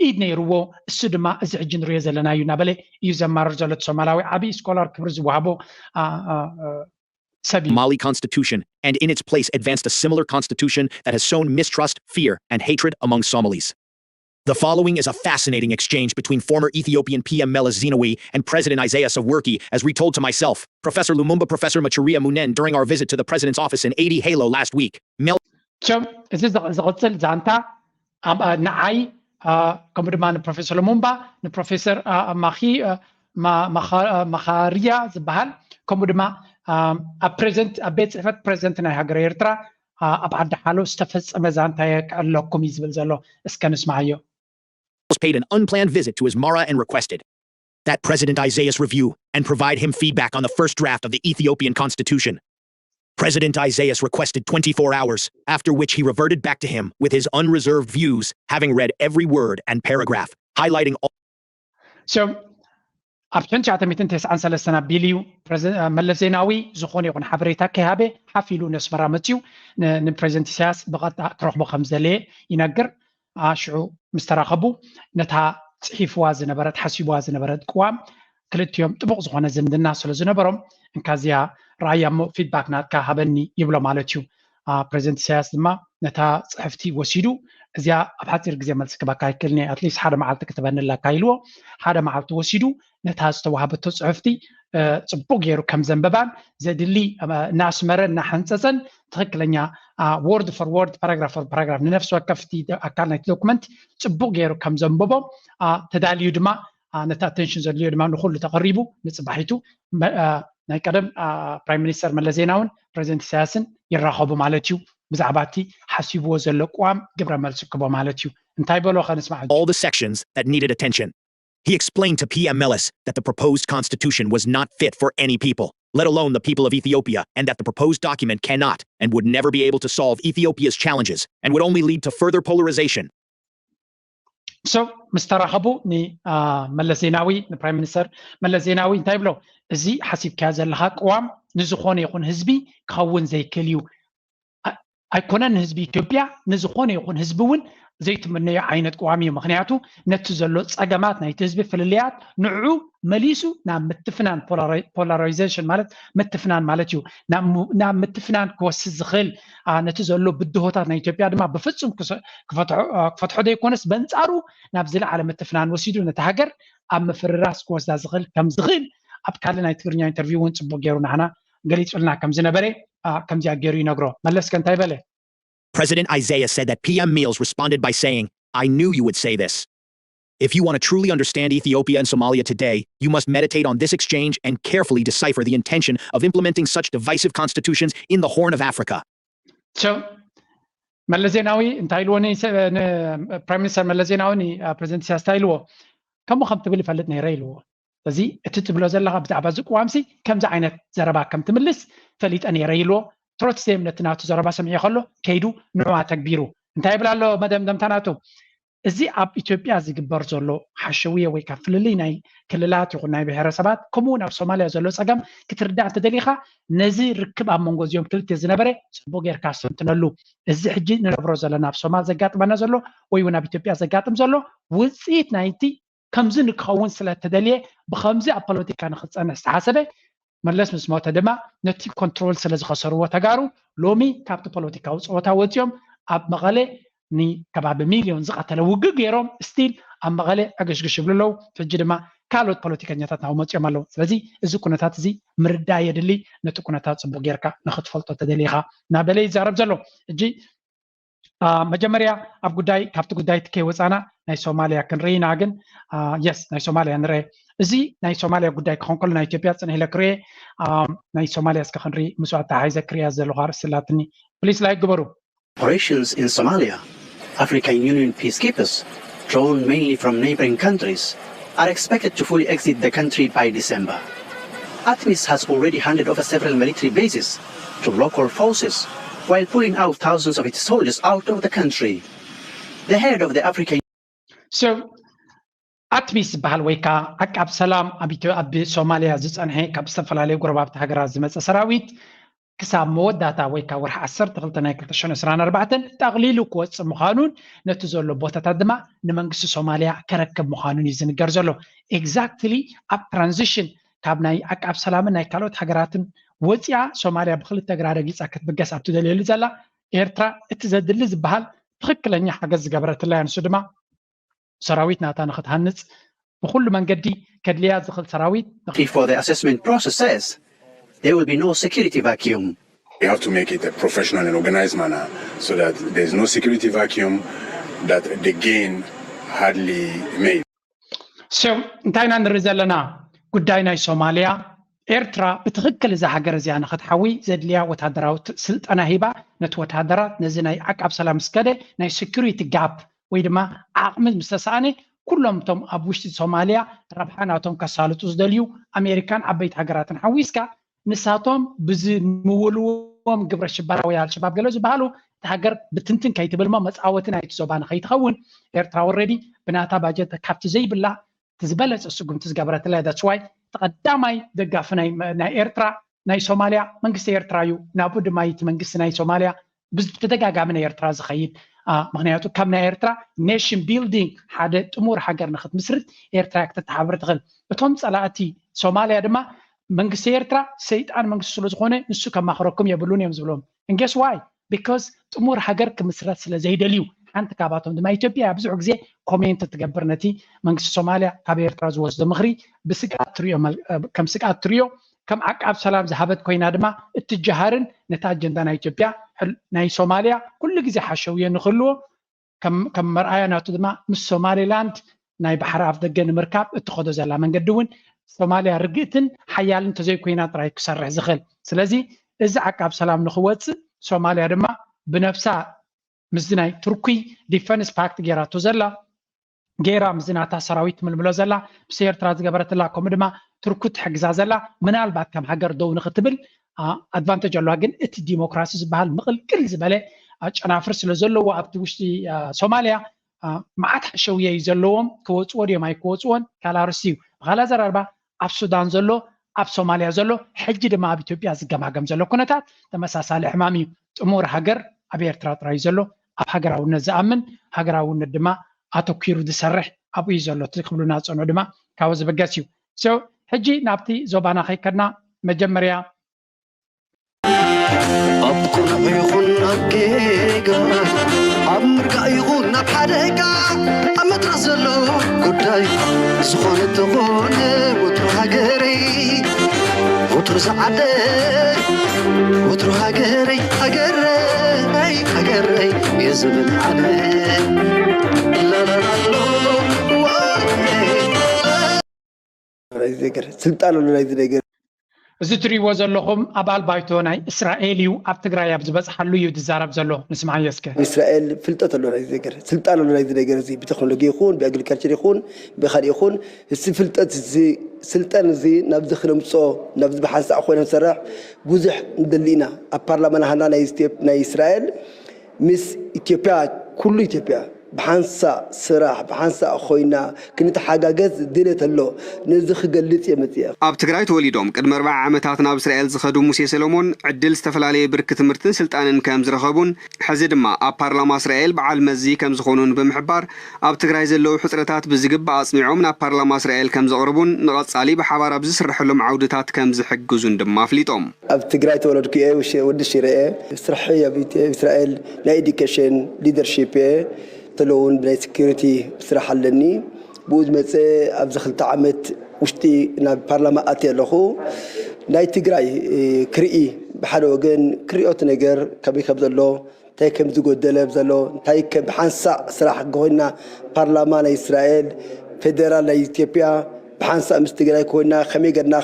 ኢድ ነይርዎ። እሱ ድማ እዚ ሕጂ ንሪኦ ዘለና እዩ እናበለ እዩ ዘማርር ዘሎ። እቲ ሶማላዊ ዓብዪ ስኮላር ክብሪ ዝወሃቦ ሰብ እዩ። Somali constitution, and in its place advanced a similar constitution that has sown mistrust, fear, and hatred among Somalis. The following is a fascinating exchange between former Ethiopian P M Meles Zenawi and President Isaias Afwerki, as retold to myself, Professor Lumumba, Professor Macharia Munene during our visit to the president's office in eighty Halo last week. Mel- ሸም እዚ ዝቕፅል ዛንታ ንዓይ፣ ከምኡ ድማ ንፕሮፌሰር ሉሙምባ፣ ንፕሮፌሰር ማኻርያ ዝበሃል፣ ከምኡ ድማ ኣብ ፕሬዚደንት፣ ኣብ ቤት ፅሕፈት ፕሬዚደንት ናይ ሃገረ ኤርትራ ኣብ ዓዲ ሓሎ ዝተፈፀመ ዛንታ እየ ክዕለኩም እዩ ዝብል ዘሎ። እስከ ንስማዓዮ። Paid an unplanned visit to Asmara and requested that President Isaias review and provide him feedback on the first draft of the Ethiopian constitution. President Isaias requested twenty-four hours, after which he reverted back to him with his unreserved views, having read every word and paragraph, highlighting all. So ኣብ ሽሕን ትሽዓተ ሚእትን ተስዓን ሰለስተን ኣቢሉ እዩ መለስ ዜናዊ ዝኾነ ይኹን ሓበሬታ ከይሃበ ሓፍ ኢሉ ነስመራ መፅዩ ንፕሬዚደንት ኢሳያስ ብቐጥታ ክረኽቦ ከም ዝደለየ ይነግር። ሽዑ ምስ ተራኸቡ ነታ ፅሒፍዋ ዝነበረት ሓሲብዋ ዝነበረት ቅዋም ክልቲኦም ጥቡቕ ዝኾነ ዝምድና ስለ ዝነበሮም እንካ እዚኣ ረኣያ እሞ ፊድባክ ናትካ ሃበኒ ይብሎ ማለት እዩ። ፕሬዚደንት ኢሳያስ ድማ ነታ ፅሕፍቲ ወሲዱ እዚኣ ኣብ ሓፂር ግዜ መልሲ ክበካ ኣይክእልን እየ፣ ኣትሊስት ሓደ መዓልቲ ክትበኒ ኣለካ ኢልዎ። ሓደ መዓልቲ ወሲዱ ነታ ዝተዋህበቶ ፅሕፍቲ ፅቡቅ ገይሩ ከም ዘንበባን ዘድሊ እናስመረ እናሓንፀፀን ትክክለኛ ወርድ ፎር ወርድ ፓራግራፍ ፎር ፓራግራፍ ንነፍሲ ወከፍ ኣካል ናይቲ ዶክመንት ፅቡቅ ገይሩ ከም ዘንበቦ ተዳልዩ ድማ ነቲ ኣቴንሽን ዘድልዮ ድማ ንኩሉ ተቐሪቡ ንፅባሒቱ ናይ ቀደም ፕራይም ሚኒስተር መለስ ዜናውን ፕሬዚደንት ኢሳያስን ይራኸቡ ማለት እዩ። ብዛዕባ እቲ ሓሲብዎ ዘሎ ቅዋም ግብረ መልሲ ክቦ ማለት እዩ። እንታይ በሎ ከንስማዕ። All the sections that needed attention. He explained to P M Meles that the proposed constitution was not fit for any people, let alone the people of Ethiopia, and that the proposed document cannot and would never be able to solve Ethiopia's challenges and would only lead to further polarization. So ምስ ተራኸቡ ንመለስ ዜናዊ ንፕራይም ሚኒስተር መለስ ዜናዊ እንታይ ብሎ? እዚ ሓሲብካዮ ዘለኻ ቅዋም ንዝኾነ ይኹን ህዝቢ ክኸውን ዘይክእል እዩ። ኣይኮነን ንህዝቢ ኢትዮጵያ፣ ንዝኾነ ይኹን ህዝቢ እውን ዘይትምነዮ ዓይነት ቅዋም እዩ። ምክንያቱ ነቲ ዘሎ ፀገማት ናይቲ ህዝቢ ፍልልያት ንዑ መሊሱ ናብ ምትፍናን፣ ፖላራይዜሽን ማለት ምትፍናን ማለት እዩ። ናብ ምትፍናን ክወስድ ዝኽእል፣ ነቲ ዘሎ ብድሆታት ናይ ኢትዮጵያ ድማ ብፍፁም ክፈትሖ ዘይኮነስ በንፃሩ ናብ ዝለዓለ ምትፍናን ወሲዱ ነቲ ሃገር ኣብ ምፍርራስ ክወስዳ ዝኽእል ከም ዝኽእል ኣብ ካልእ ናይ ትግርኛ ኢንተርቪው እውን ፅቡቅ ገይሩ ንዓና ገሊፁልና ከም ዝነበረ ከምዚኣ ገይሩ ይነግሮ። መለስከ እንታይ በለ? President Isaias said that P M Meles responded by saying, "I knew you would say this. If you want to truly understand Ethiopia and Somalia today, you must meditate on this exchange and carefully decipher the intention of implementing such divisive constitutions in the Horn of Africa." So መለስ ዜናዊ እንታይ ኢልዎ? ፕራይም ሚኒስተር መለስ ዜናዊ ፕሬዚደንት ኢሳያስ እንታይ ኢልዎ? ከምኡ ከም ትብል ይፈልጥ ነይረ ኢልዎ። ስለዚ እቲ ትብሎ ዘለካ ብዛዕባ እዚ ቅዋምሲ ከምዚ ዓይነት ዘረባ ከም ትምልስ ፈሊጠ ነይረ ኢልዎ። ትሮትስቴም ነቲ ናቱ ዘረባ ሰሚዑ ከሎ ከይዱ ንዑ ኣተግቢሩ እንታይ ይብል ኣሎ? መደምደምታ ናቱ፣ እዚ ኣብ ኢትዮጵያ ዝግበር ዘሎ ሓሸውየ ወይ ካብ ፍልልይ ናይ ክልላት ይኹን ናይ ብሔረሰባት ከምኡ እውን ኣብ ሶማልያ ዘሎ ፀገም ክትርዳእ እንተደሊኻ ነዚ ርክብ ኣብ መንጎ እዚኦም ክልተ ዝነበረ ፅቡቅ ጌርካ ኣስተንትነሉ። እዚ ሕጂ ንነብሮ ዘለና ኣብ ሶማል ዘጋጥመና ዘሎ ወይ እውን ኣብ ኢትዮጵያ ዘጋጥም ዘሎ ውፅኢት ናይቲ ከምዚ ንክኸውን ስለተደልየ ብከምዚ ኣብ ፖለቲካ ንክፀንሕ ዝተሓሰበ መለስ ምስ ሞተ ድማ ነቲ ኮንትሮል ስለ ዝኸሰርዎ ተጋሩ ሎሚ ካብቲ ፖለቲካዊ ፀወታ ወፂኦም ኣብ መቐለ ንከባቢ ሚልዮን ዝቐተለ ውግእ ገይሮም ስቲል ኣብ መቐለ ዕግሽግሽ ይብሉ ኣለዉ። ሕጂ ድማ ካልኦት ፖለቲከኛታት ናብኡ መፂኦም ኣለዉ። ስለዚ እዚ ኩነታት እዚ ምርዳእ የድሊ። ነቲ ኩነታት ፅቡቅ ጌርካ ንክትፈልጦ ተደሊኻ እናበለ ይዛረብ ዘሎ። ሕጂ መጀመርያ ኣብ ጉዳይ ካብቲ ጉዳይ እቲ ከይወፃና ናይ ሶማልያ ክንርኢ ኢና። ግን የስ ናይ ሶማልያ ንረ እዚ ናይ ሶማልያ ጉዳይ ክኾን ከሎ ናይ ኢትዮጵያ ጽንሕ ኢለ ክርኤ። ናይ ሶማልያ እስከ ክንርኢ፣ ምስ ኣተሓሒዘ ክርያ ዘለኹ ኣርእስቲ ኣላትኒ። ፕሊስ ላይክ ግበሩ። Operations in Somalia. African Union peacekeepers, drawn mainly from neighboring countries, are expected to fully exit the country by December. ATMIS has already handed over several military bases to local forces while pulling out thousands of its soldiers out of the country. The head of the African So, ኣትሚስ ዝበሃል ወይ ከዓ ዓቃብ ሰላም ኣብ ኢትዮ ኣብ ሶማልያ ዝፀንሐ ካብ ዝተፈላለዩ ጎረባብቲ ሃገራት ዝመፀ ሰራዊት ክሳብ መወዳእታ ወይ ከዓ ወርሒ ዓሰርተ ክልተ ናይ ክልተ ሽሕን ዕስራን ኣርባዕተን ጠቕሊሉ ክወፅእ ምዃኑን ነቲ ዘሎ ቦታታት ድማ ንመንግስቲ ሶማልያ ከረክብ ምዃኑን እዩ ዝንገር ዘሎ። ኤግዛክትሊ ኣብ ትራንዚሽን ካብ ናይ ዓቃብ ሰላምን ናይ ካልኦት ሃገራትን ወፂኣ ሶማልያ ብክልተ እግራ ረጊፃ ክትብገስ ኣብ ትደልየሉ ዘላ ኤርትራ እቲ ዘድሊ ዝበሃል ትኽክለኛ ሓገዝ ዝገበረትላ እያ። ንሱ ድማ ሰራዊት ናታ ንክትሃንፅ ብኩሉ መንገዲ ከድልያ ዝኽእል ሰራዊት Before the assessment process says there will be no security vacuum. We have to make it a professional and organized manner so that there is no security vacuum that the gain hardly made. So እንታይ ኢና ንርኢ ዘለና? ጉዳይ ናይ ሶማልያ ኤርትራ ብትኽክል እዛ ሃገር እዚኣ ንክትሓዊ ዘድልያ ወታደራዊ ስልጠና ሂባ ነቲ ወታደራት ነዚ ናይ ዓቃብ ሰላም ስከደ ናይ ሴኩሪቲ ጋፕ ወይ ድማ ዓቕሚ ምስተሰኣነ ኩሎም እቶም ኣብ ውሽጢ ሶማልያ ረብሓ ናቶም ከሳልጡ ዝደልዩ ኣሜሪካን ዓበይቲ ሃገራትን ሓዊስካ ንሳቶም ብዝምውልዎም ግብረ ሽበራ ወይ ኣልሸባብ ገለ ዝበሃሉ እቲ ሃገር ብትንትን ከይትብል እሞ መፃወቲ ናይቲ ዞባ ንከይትኸውን ኤርትራ ወረዲ ብናታ ባጀት ካብቲ ዘይብላ እቲ ዝበለፀ ስጉምቲ ዝገበረትላ። ዳትስ ዋይ እቲ ቀዳማይ ደጋፊ ናይ ኤርትራ ናይ ሶማልያ መንግስቲ ኤርትራ እዩ። ናብኡ ድማ እቲ መንግስቲ ናይ ሶማልያ ብተደጋጋሚ ናይ ኤርትራ ዝኸይድ ምክንያቱ ካብ ናይ ኤርትራ ኔሽን ቢልዲንግ ሓደ ጥሙር ሃገር ንክትምስርት ኤርትራ ክትተሓብር ትኽእል። እቶም ፀላእቲ ሶማልያ ድማ መንግስቲ ኤርትራ ሰይጣን መንግስቲ ስለዝኾነ ንሱ ከማኽረኩም የብሉን እዮም ዝብሎም። ንጌስ ዋይ ቢካዝ ጥሙር ሃገር ክምስረት ስለ ዘይደልዩ ሓንቲ ካብኣቶም ድማ ኢትዮጵያ ብዙሕ ግዜ ኮሜንት ትገብር ነቲ መንግስቲ ሶማልያ ካብ ኤርትራ ዝወስዶ ምኽሪ ብስግኣት ትሪኦ ከም ስግኣት ትሪኦ ከም ዓቃብ ሰላም ዝሃበት ኮይና ድማ እትጀሃርን ነቲ ኣጀንዳ ናይ ኢትዮጵያ ናይ ሶማልያ ኩሉ ግዜ ሓሸውዮ ንክህልዎ ከም መርኣያ ናቱ ድማ ምስ ሶማሌላንድ ናይ ባሕሪ ኣፍ ደገ ንምርካብ እትኸዶ ዘላ መንገዲ እውን ሶማልያ ርግእትን ሓያልን ተዘይኮይና ጥራይ ክሰርሕ ዝኽእል። ስለዚ እዚ ዓቃብ ሰላም ንክወፅእ ሶማልያ ድማ ብነብሳ ምስዚ ናይ ቱርኪ ዲፈንስ ፓክት ገይራቶ ዘላ ገይራ ምስዚ ናታ ሰራዊት ትምልምሎ ዘላ ምስ ኤርትራ ዝገበረትላ ከምኡ ድማ ቱርኪ ትሕግዛ ዘላ ምናልባት ከም ሃገር ደው ንክትብል ኣድቫንተጅ ኣለዋ። ግን እቲ ዲሞክራሲ ዝበሃል ምቕልቅል ዝበለ ጨናፍር ስለ ዘለዎ ኣብቲ ውሽጢ ሶማልያ መዓት ሓሸውየ እዩ ዘለዎም። ክወፅዎ ድዮም ኣይክወፅዎን ካልእ ኣርእስቲ እዩ። ብካልእ ኣዘራርባ ኣብ ሱዳን ዘሎ ኣብ ሶማልያ ዘሎ ሕጂ ድማ ኣብ ኢትዮጵያ ዝገማገም ዘሎ ኩነታት ተመሳሳሊ ሕማም እዩ። ጥሙር ሃገር ኣብ ኤርትራ ጥራይ እዩ ዘሎ። ኣብ ሃገራውነት ዝኣምን ሃገራውነት ድማ ኣተኲሩ ዝሰርሕ ኣብኡ እዩ ዘሎ። እቲ ክብሉና ዝፀንሑ ድማ ካብኡ ዝብገስ እዩ። ሕጂ ናብቲ ዞባና ከይከድና መጀመርያ ኣብ ቁኑዕ ይኹን ኣብ ጌጋ ኣብ ምርጋእ ይኹን ኣብ ሓደጋ ኣብ መድረኽ ዘሎ ጉዳይ ዝኾነ ተኾነ ወትሩ ሃገረይ ወትሩ ዝዓደ ወትሩ ሃገረይ ሃገረይ ሃገረይ የዝብል ኣነ ላላላሎ ስልጣን ኣሎ ናይዚ ነገር እዚ ትሪእዎ ዘለኹም ኣባል ባይቶ ናይ እስራኤል እዩ። ኣብ ትግራይ ኣብ ዝበፅሓሉ እዩ ዝዛረብ ዘሎ። ንስምዓዮ እስከ። እስራኤል ፍልጠት ኣሎ ናይዚ ነገር፣ ስልጣን ኣሎ ናይዚ ነገር እዚ ብቴክኖሎጂ ይኹን ብኣግሪካልቸር ይኹን ብካሊእ ይኹን እዚ ፍልጠት እዚ ስልጠን እዚ ናብዚ ክነምፅኦ ናብዚ ብሓንሳእ ኮይና ንሰርሕ ብዙሕ ንደሊ ኢና። ኣብ ፓርላማ ናህና ናይ እስራኤል ምስ ኢትዮጵያ ኩሉ ኢትዮጵያ ብሓንሳእ ስራሕ ብሓንሳእ ኮይና ክንተሓጋገዝ ድሌት ኣሎ። ነዚ ክገልጽ እየ መጺአ። ኣብ ትግራይ ተወሊዶም ቅድሚ ኣርብዓ ዓመታት ናብ እስራኤል ዝኸዱ ሙሴ ሰሎሞን ዕድል ዝተፈላለየ ብርኪ ትምህርትን ስልጣንን ከም ዝረኸቡን ሕዚ ድማ ኣብ ፓርላማ እስራኤል በዓል መዚ ከም ዝኾኑን ብምሕባር ኣብ ትግራይ ዘለዉ ሕፅረታት ብዝግባእ ኣፅኒዖም ናብ ፓርላማ እስራኤል ከም ዘቕርቡን ንቐፃሊ ብሓባር ኣብ ዝስረሐሎም ዓውድታት ከም ዝሕግዙን ድማ ኣፍሊጦም። ኣብ ትግራይ ተወለድኩ እየ፣ ወዲ ሽረ እየ። ስርሐይ ኣብ እስራኤል ናይ ኤዱኬሽን ሊደርሺፕ እየ። ተለውን ብናይ ሴኩሪቲ ስራሕ ኣለኒ። ብኡ ዝመፀ ኣብዚ ክልተ ዓመት ውሽጢ ናብ ፓርላማ ኣትየ ኣለኹ። ናይ ትግራይ ክርኢ ብሓደ ወገን ክሪኦ እቲ ነገር ከመይ ከም ዘሎ እንታይ ከም ዝጎደለ ዘሎ እንታይ ከም ሓንሳእ ስራሕ ኮይና ፓርላማ ናይ እስራኤል ፌደራል ናይ ኢትዮጵያ ብሓንሳእ ምስ ትግራይ ኮይና ከመይ ገርና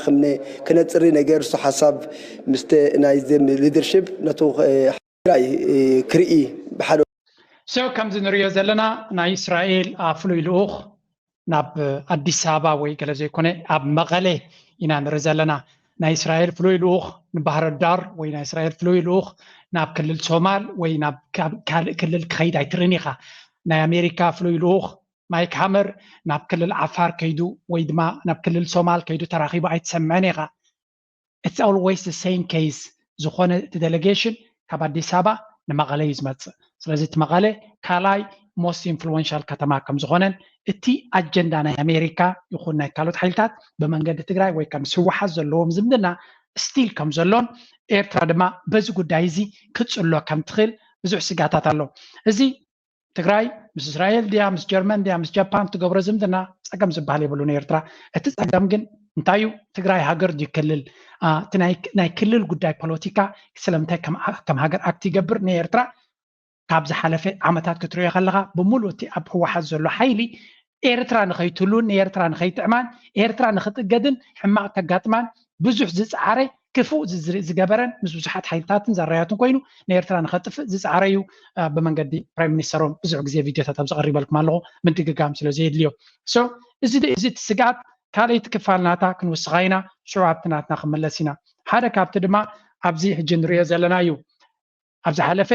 ክነፅሪ ነገር እሱ ሓሳብ ምስተ ናይ ሊደርሽፕ ነቱ ትግራይ ክርኢ ብሓደ So ከምዚ ንሪኦ ዘለና ናይ እስራኤል ፍሉይ ልኡኽ ናብ ኣዲስ ኣበባ ወይ ገለ ዘይኮነ ኣብ መቐለ ኢና ንርኢ ዘለና። ናይ እስራኤል ፍሉይ ልኡኽ ንባህር ዳር ወይ ናይ እስራኤል ፍሉይ ልኡኽ ናብ ክልል ሶማል ወይ ናብ ካልእ ክልል ክኸይድ ኣይትርእን ኢኻ። ናይ ኣሜሪካ ፍሉይ ልኡኽ ማይክ ሃመር ናብ ክልል ዓፋር ከይዱ ወይ ድማ ናብ ክልል ሶማል ከይዱ ተራኺቡ ኣይትሰምዕን ኢኻ። It's always the same case። ዝኾነ እቲ delegation ካብ ኣዲስ ኣበባ ንመቐለ እዩ ዝመፅእ። ስለዚ እቲ መቐለ ካልኣይ most influential ከተማ ከም ዝኾነን እቲ ኣጀንዳ ናይ ኣሜሪካ ይኹን ናይ ካልኦት ሓይልታት ብመንገዲ ትግራይ ወይ ከም ምስ ህወሓት ዘለዎም ዝምድና still ከም ዘሎን ኤርትራ ድማ በዚ ጉዳይ እዚ ክፅሎ ከም ትኽእል ብዙሕ ስጋታት ኣሎ። እዚ ትግራይ ምስ እስራኤል ድያ ምስ ጀርመን ድያ ምስ ጃፓን ትገብሮ ዝምድና ፀገም ዝበሃል የብሉን። ኤርትራ እቲ ፀገም ግን እንታይ እዩ? ትግራይ ሃገር ድዩ ክልል? እቲ ናይ ክልል ጉዳይ ፖለቲካ ስለምንታይ ከም ሃገር ኣክት ይገብር? ንኤርትራ ካብ ዝሓለፈ ዓመታት ክትሪኦ ከለኻ ብምሉእ እቲ ኣብ ህወሓት ዘሎ ሓይሊ ኤርትራ ንኸይትህሉን ንኤርትራ ንኸይጥዕማን ኤርትራ ንኽጥገድን ሕማቕ ከጋጥማን ብዙሕ ዝፀዓረ ክፉእ ዝገበረን ምስ ብዙሓት ሓይልታትን ዘራያትን ኮይኑ ንኤርትራ ንኸጥፍእ ዝፀዓረ እዩ። ብመንገዲ ፕራይም ሚኒስተሮም ብዙሕ ግዜ ቪድዮታት ኣብዚ ቀሪበልኩም ኣለኹ ምድግጋም ስለ ዘየድልዮ። So እዚ እዚ ስግኣት ካልኣይቲ ክፋል ናታ ክንውስኻ ኢና። ሽዑ ኣብቲ ናትና ክንመለስ ኢና። ሓደ ካብቲ ድማ ኣብዚ ሕጂ ንሪኦ ዘለና እዩ። ኣብ ዝሓለፈ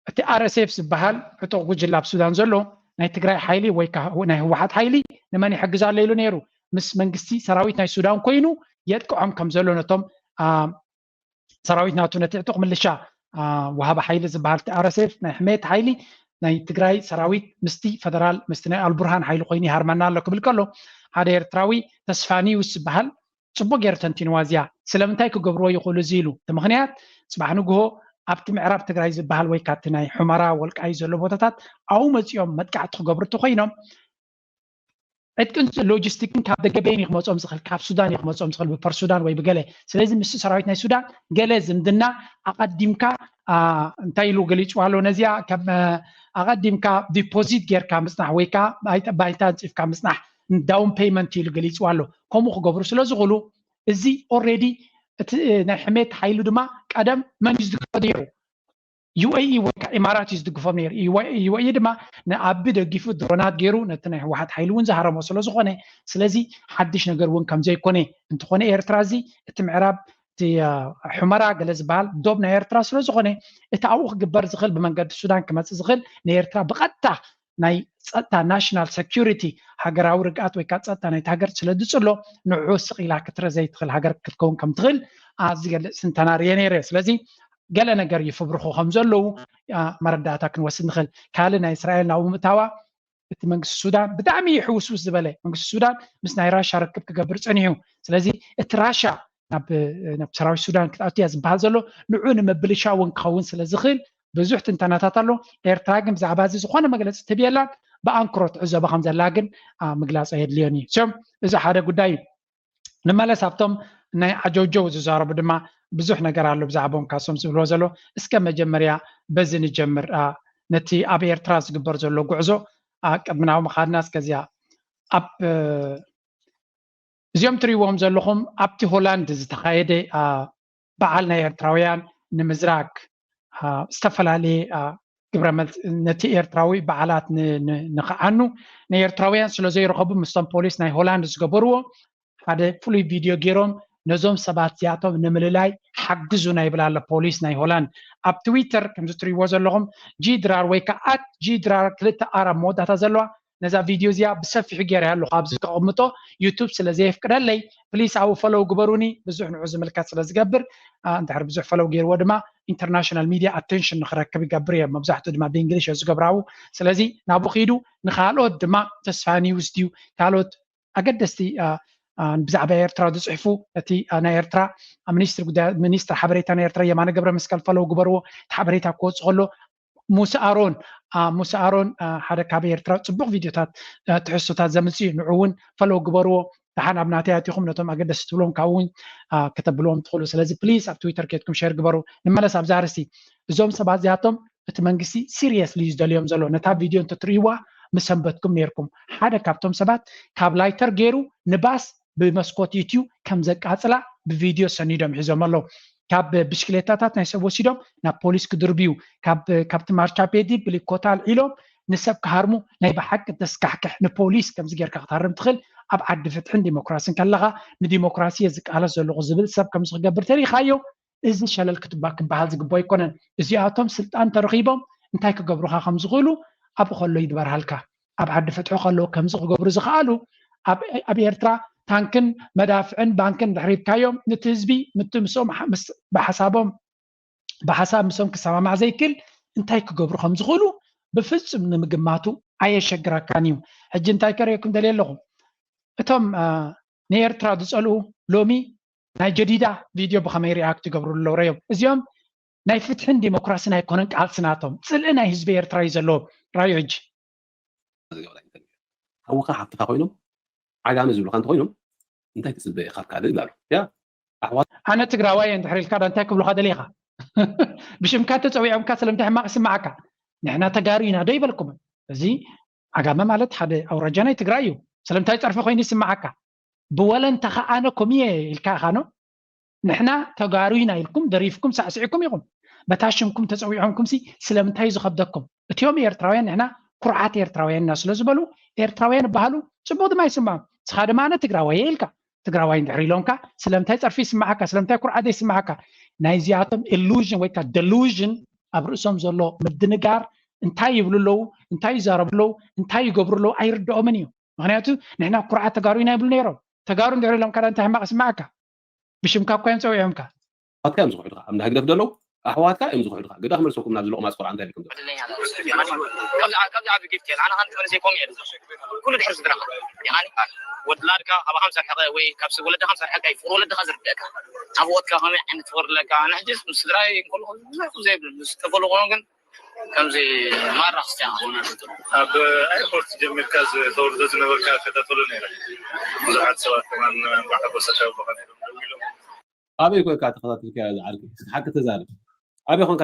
እቲ RSF ዝበሃል ዕጡቕ ጉጅለ ኣብ ሱዳን ዘሎ ናይ ትግራይ ሓይሊ ወይ ናይ ህወሓት ሓይሊ ንመን ይሕግዝ ኣሎ ኢሉ ነይሩ። ምስ መንግስቲ ሰራዊት ናይ ሱዳን ኮይኑ የጥቅዖም ከም ዘሎ ነቶም ሰራዊት ናቱ ነቲ ዕጡቕ ምልሻ ወሃቢ ሓይሊ ዝበሃል እቲ RSF ናይ ሕሜት ሓይሊ ናይ ትግራይ ሰራዊት ምስቲ ፈደራል ምስቲ ናይ ኣልቡርሃን ሓይሊ ኮይኑ ይሃርመና ኣሎ ክብል ከሎ ሓደ ኤርትራዊ ተስፋ ኒውስ ዝበሃል ፅቡቅ ገይሩ ተንቲንዋ እዚኣ። ስለምንታይ ክገብርዎ ይኽእሉ እዚ ኢሉ እቲ ምኽንያት ፅባሕ ንግሆ ኣብቲ ምዕራብ ትግራይ ዝበሃል ወይ ካብቲ ናይ ሑመራ ወልቃይ ዘሎ ቦታታት ኣብኡ መፂኦም መጥቃዕቲ ክገብሩ እንተኮይኖም ዕጥቅን ሎጂስቲክን ካብ ደገ በይን እዩ ክመፅኦም ዝኽእል፣ ካብ ሱዳን እዩ ክመፅኦም ዝኽእል ብፐር ሱዳን ወይ ብገለ። ስለዚ ምስ ሰራዊት ናይ ሱዳን ገለ ዝምድና ኣቐዲምካ እንታይ ኢሉ ገሊፅዋ ኣሎ ነዚኣ ከም ኣቐዲምካ ዲፖዚት ጌርካ ምፅናሕ ወይ ከዓ ባይታ ኣንፂፍካ ምፅናሕ down payment ኢሉ ገሊፅዋ ኣሎ። ከምኡ ክገብሩ ስለ ዝኽእሉ እዚ already እቲ ናይ ሕሜት ሓይሉ ድማ ቀደም መን እዩ ዝድግፎ ነይሩ? UAE ወይ ከዓ ኢማራት እዩ ዝድግፎም ነይሩ። UAE ድማ ንኣቢ ደጊፉ ድሮናት ገይሩ ነቲ ናይ ህወሓት ሓይሊ እውን ዝሃረሞ ስለ ዝኾነ ስለዚ ሓድሽ ነገር እውን ከም ዘይኮነ እንተኾነ ኤርትራ እዚ እቲ ምዕራብ እቲ ሑመራ ገለ ዝበሃል ዶብ ናይ ኤርትራ ስለ ዝኾነ እቲ ኣብኡ ክግበር ዝኽእል ብመንገዲ ሱዳን ክመፅእ ዝኽእል ንኤርትራ ብቐጥታ ናይ ፀጥታ ናሽናል ሰኪሪቲ ሃገራዊ ርግኣት ወይ ከዓ ፀጥታ ናይቲ ሃገር ስለ ዝፅሎ ንዑ ስቕ ኢላ ክትረ ዘይትኽእል ሃገር ክትከውን ከም ትኽእል ኣብ ዝገልፅ ትንተና ርየ ነይረ። ስለዚ ገለ ነገር ይፍብርኹ ከም ዘለዉ መረዳእታ ክንወስድ ንኽእል። ካልእ ናይ እስራኤል ናብኡ ምእታዋ እቲ መንግስቲ ሱዳን ብጣዕሚ እዩ ሕውስውስ ዝበለ። መንግስቲ ሱዳን ምስ ናይ ራሻ ርክብ ክገብር ፀኒሑ። ስለዚ እቲ ራሻ ናብ ሰራዊት ሱዳን ክትኣቱ እያ ዝበሃል ዘሎ ንዑ ንምብልሻው እውን ክኸውን ስለ ዝኽእል ብዙሕ ትንተናታት ኣሎ። ኤርትራ ግን ብዛዕባ እዚ ዝኾነ መግለፂ ትህብ የላን። ብኣንክሮ ትዕዘቦ ከም ዘላ ግን ምግላፅ ኣየድልዮን እዩ። እዚ ሓደ ጉዳይ እዩ። ንመለስ ኣብቶም ናይ ዓጀውጀው ዝዛረቡ ድማ ብዙሕ ነገር ኣሎ ብዛዕባኦም ካሶም ዝብልዎ ዘሎ። እስከ መጀመርያ በዚ ንጀምር። ነቲ ኣብ ኤርትራ ዝግበር ዘሎ ጉዕዞ ቅድሚ ናብኡ ምኻድና እስከዚኣ ኣብ እዚኦም ትሪእዎም ዘለኹም ኣብቲ ሆላንድ ዝተኻየደ በዓል ናይ ኤርትራውያን ንምዝራግ ዝተፈላለየ ግብረ መልሲ ነቲ ኤርትራዊ በዓላት ንኽዓኑ ንኤርትራውያን ስለ ዘይረኸቡ ምስቶም ፖሊስ ናይ ሆላንድ ዝገበርዎ ሓደ ፍሉይ ቪድዮ ገይሮም ነዞም ሰባት እዚኣቶም ንምልላይ ሓግዙና ይብል ኣሎ ፖሊስ ናይ ሆላንድ ኣብ ትዊተር። ከምዚ ትሪእዎ ዘለኹም ጂ ድራር ወይ ከዓ ኣት ጂ ድራር ክልተ ኣር ኣብ መወዳእታ ዘለዋ ነዛ ቪድዮ እዚኣ ብሰፊሑ ገይረ ኣለኹ ኣብዚ ከቕምጦ ዩቱብ ስለ ዘየፍቅደለይ ፕሊስ ኣብኡ ፈለው ግበሩኒ። ብዙሕ ንዑ ዝምልከት ስለ ዝገብር እንድሕር ብዙሕ ፈለው ገይርዎ ድማ ኢንተርናሽናል ሚድያ ኣቴንሽን ንክረክብ ይገብር እዮም። መብዛሕትኡ ድማ ብእንግሊሽ እዮም ዝገብራቡ። ስለዚ ናብኡ ኪዱ ንካልኦት ድማ ተስፋ ኒውስ ድዩ ካልኦት ኣገደስቲ ብዛዕባ ኤርትራ ዝፅሕፉ እቲ ናይ ኤርትራ ሚኒስትር ጉዳይ ሚኒስትር ሓበሬታ ናይ ኤርትራ የማነ ገብረ መስቀል ፈለው ግበርዎ። እቲ ሓበሬታ ክወፅ ከሎ ሙሳ ኣሮን ሙሳ ኣሮን ሓደ ካብ ኤርትራ ፅቡቅ ቪድዮታት ትሕዝቶታት ዘምፅእ እዩ። ንዑ እውን ፈለው ግበርዎ። ደሓን ኣብ ናተይ ኣቲኹም ነቶም ኣገደስቲ ትብሎም ካብኡ እውን ከተብልዎም ትኽእሉ። ስለዚ ፕሊዝ ኣብ ትዊተር ኬድኩም ሸር ግበሩ። ንመለስ ኣብዚ ኣርስቲ እዞም ሰባት እዚኣቶም እቲ መንግስቲ ሲሪየስሊ እዩ ዝደልዮም ዘሎ። ነታ ቪድዮ እንተትርእይዋ ምሰንበትኩም ነይርኩም። ሓደ ካብቶም ሰባት ካብ ላይተር ገይሩ ንባስ ብመስኮት ኢትዩ ከም ዘቃጽላ ብቪድዮ ሰኒዶም ሒዞም ኣለዉ። ካብ ብሽክሌታታት ናይ ሰብ ወሲዶም ናብ ፖሊስ ክድርብዩ፣ ካብ ካብቲ ማርቻ ቤዲ ብሊኮታ ኣልዒሎም ንሰብ ክሃርሙ፣ ናይ ብሓቂ ተስካሕክሕ። ንፖሊስ ከምዚ ጌርካ ክትሃርም ትኽእል? ኣብ ዓዲ ፍትሕን ዲሞክራስን ከለኻ ንዲሞክራሲ እየ ዝቃለስ ዘለኹ ዝብል ሰብ ከምዚ ክገብር ተሪኻዮ፣ እዚ ሸለል ክትባ ክበሃል ዝግቦ ኣይኮነን። እዚኣቶም ስልጣን ተረኺቦም እንታይ ክገብሩኻ ከም ዝኽእሉ ኣብኡ ከሎ ይድበርሃልካ። ኣብ ዓዲ ፍትሒ ከለዉ ከምዚ ክገብሩ ዝኸኣሉ ኣብ ኣብ ኤርትራ ታንክን መዳፍዕን ባንክን ድሕሪብካዮም፣ ነቲ ህዝቢ ምት ምስኦም ምስ ብሓሳቦም ብሓሳብ ምስኦም ክሰማማዕ ዘይክእል እንታይ ክገብሩ ከም ዝኽእሉ ብፍጹም ንምግማቱ ኣየሸግረካን እዩ። ሕጂ እንታይ ከርእየኩም ደልየ ኣለኹ? እቶም ንኤርትራ ዝጸልኡ ሎሚ ናይ ጀዲዳ ቪድዮ ብኸመይ ሪኣክት ይገብሩ ኣለዉ ረዮም። እዚኦም ናይ ፍትሕን ዲሞክራስን ኣይኮነን ቃልሲ ናቶም፣ ጽልኢ ናይ ህዝቢ ኤርትራ እዩ ዘለዎም። ራዩ ሕጂ ሓውኻ ሓፍትኻ ኮይኖም ዓጋመ ዝብሉኻ እንተኮይኖም እንታይ ትጽበ ኢኻ ካብ ካልእ ይብላሉ። ያ ኣሕዋት ኣነ ትግራዋይ እንድሕር ኢልካ ዳ እንታይ ክብሉኻ ደሊኻ? ብሽምካ ተጸዊዖምካ ስለምንታይ ሕማቕ ይስምዓካ? ንሕና ተጋሩ ኢና ዶ ይበልኩም? እዚ ዓጋመ ማለት ሓደ ኣውራጃ ናይ ትግራይ እዩ። ስለምንታይ ጸርፊ ኮይኑ ይስምዓካ? ብወለንታ ከኣ ኣነ ኮሚየ ኢልካ ኢኻ ኖ? ንሕና ተጋሩ ኢና ኢልኩም ደሪፍኩም ሳዕስዕኩም ኢኹም። በታ ሽምኩም ተጸዊዖምኩም ሲ ስለምንታይ እዩ ዝኸብደኩም? እቲኦም ኤርትራውያን ንሕና ኩርዓት ኤርትራውያን ኢና ስለ ዝበሉ ኤርትራውያን ይበሃሉ። ጽቡቕ ድማ ይስምዖም። ንስኻ ድማ ኣነ ትግራዋይ እየ ኢልካ ትግራዋይ እንድሕር ኢሎምካ ስለምንታይ ጸርፊ ይስምዓካ? ስለምንታይ ኩርዓት ዘይስምዓካ? ናይዚኣቶም ኢሉዥን ወይ ከዓ ደሉዥን ኣብ ርእሶም ዘሎ ምድንጋር እንታይ ይብሉ ኣለዉ? እንታይ ይዛረቡ ኣለዉ? እንታይ ይገብሩ ኣለዉ? ኣይርድኦምን እዩ። ምክንያቱ ንሕና ኩርዓት ተጋሩ ኢና ይብሉ ነይሮም። ተጋሩ እንድሕር ኢሎም ካዳ እንታይ ሕማቕ ይስምዓካ? ብሽምካ እኳ እዮም ጸዊዖምካ። ኣሕዋትካ እዮም ዝኽሕዱኻ። ኣብ እንዳ ህግደፍ ዘለዉ ኣሕዋትካ እዮም ዝኽሕዱኻ። ግዳ ክመልሰኩም ናብዚ ሎቕማጽ ቆልዓ እንታይ ኢልኩም ዘለኹም? ከምዚ ዓቢ ጊፍት የለ ኣነ ሓንቲ መለሰ ይኮም የለ ኩሉ ድሕሪ ስድራኻ የኻኒ ወላድካ ኣባኻ ምሰርሐኸ ወይ ካብ ወለድኻ ምሰርሐካ ፍቅሪ ወለድኻ ዝርድእካ ኣቦትካ ከመይ ዓይነት ፍቅሪ ኣለካ ኣነ ሕጂ ምስ ስድራይ እንከሎ ብዙሕ ዘይብል ምስ ተፈለኾ ግን ከምዚ ማራ ክስቲያ ኣብ ኤርፖርት ጀሚርካ ተወርዶ ዝነበርካ ከታተሎ ነይረ። ብዙሓት ሰባት ከማን ባሓጎሰካ ባኻ ነይሮም ደው ኢሎም። ኣበይ ኮንካ ተኸታቲልካዮ ዝዓርከይ? እስኪ ሓቂ ተዛረብ። ኣበይ ኮንካ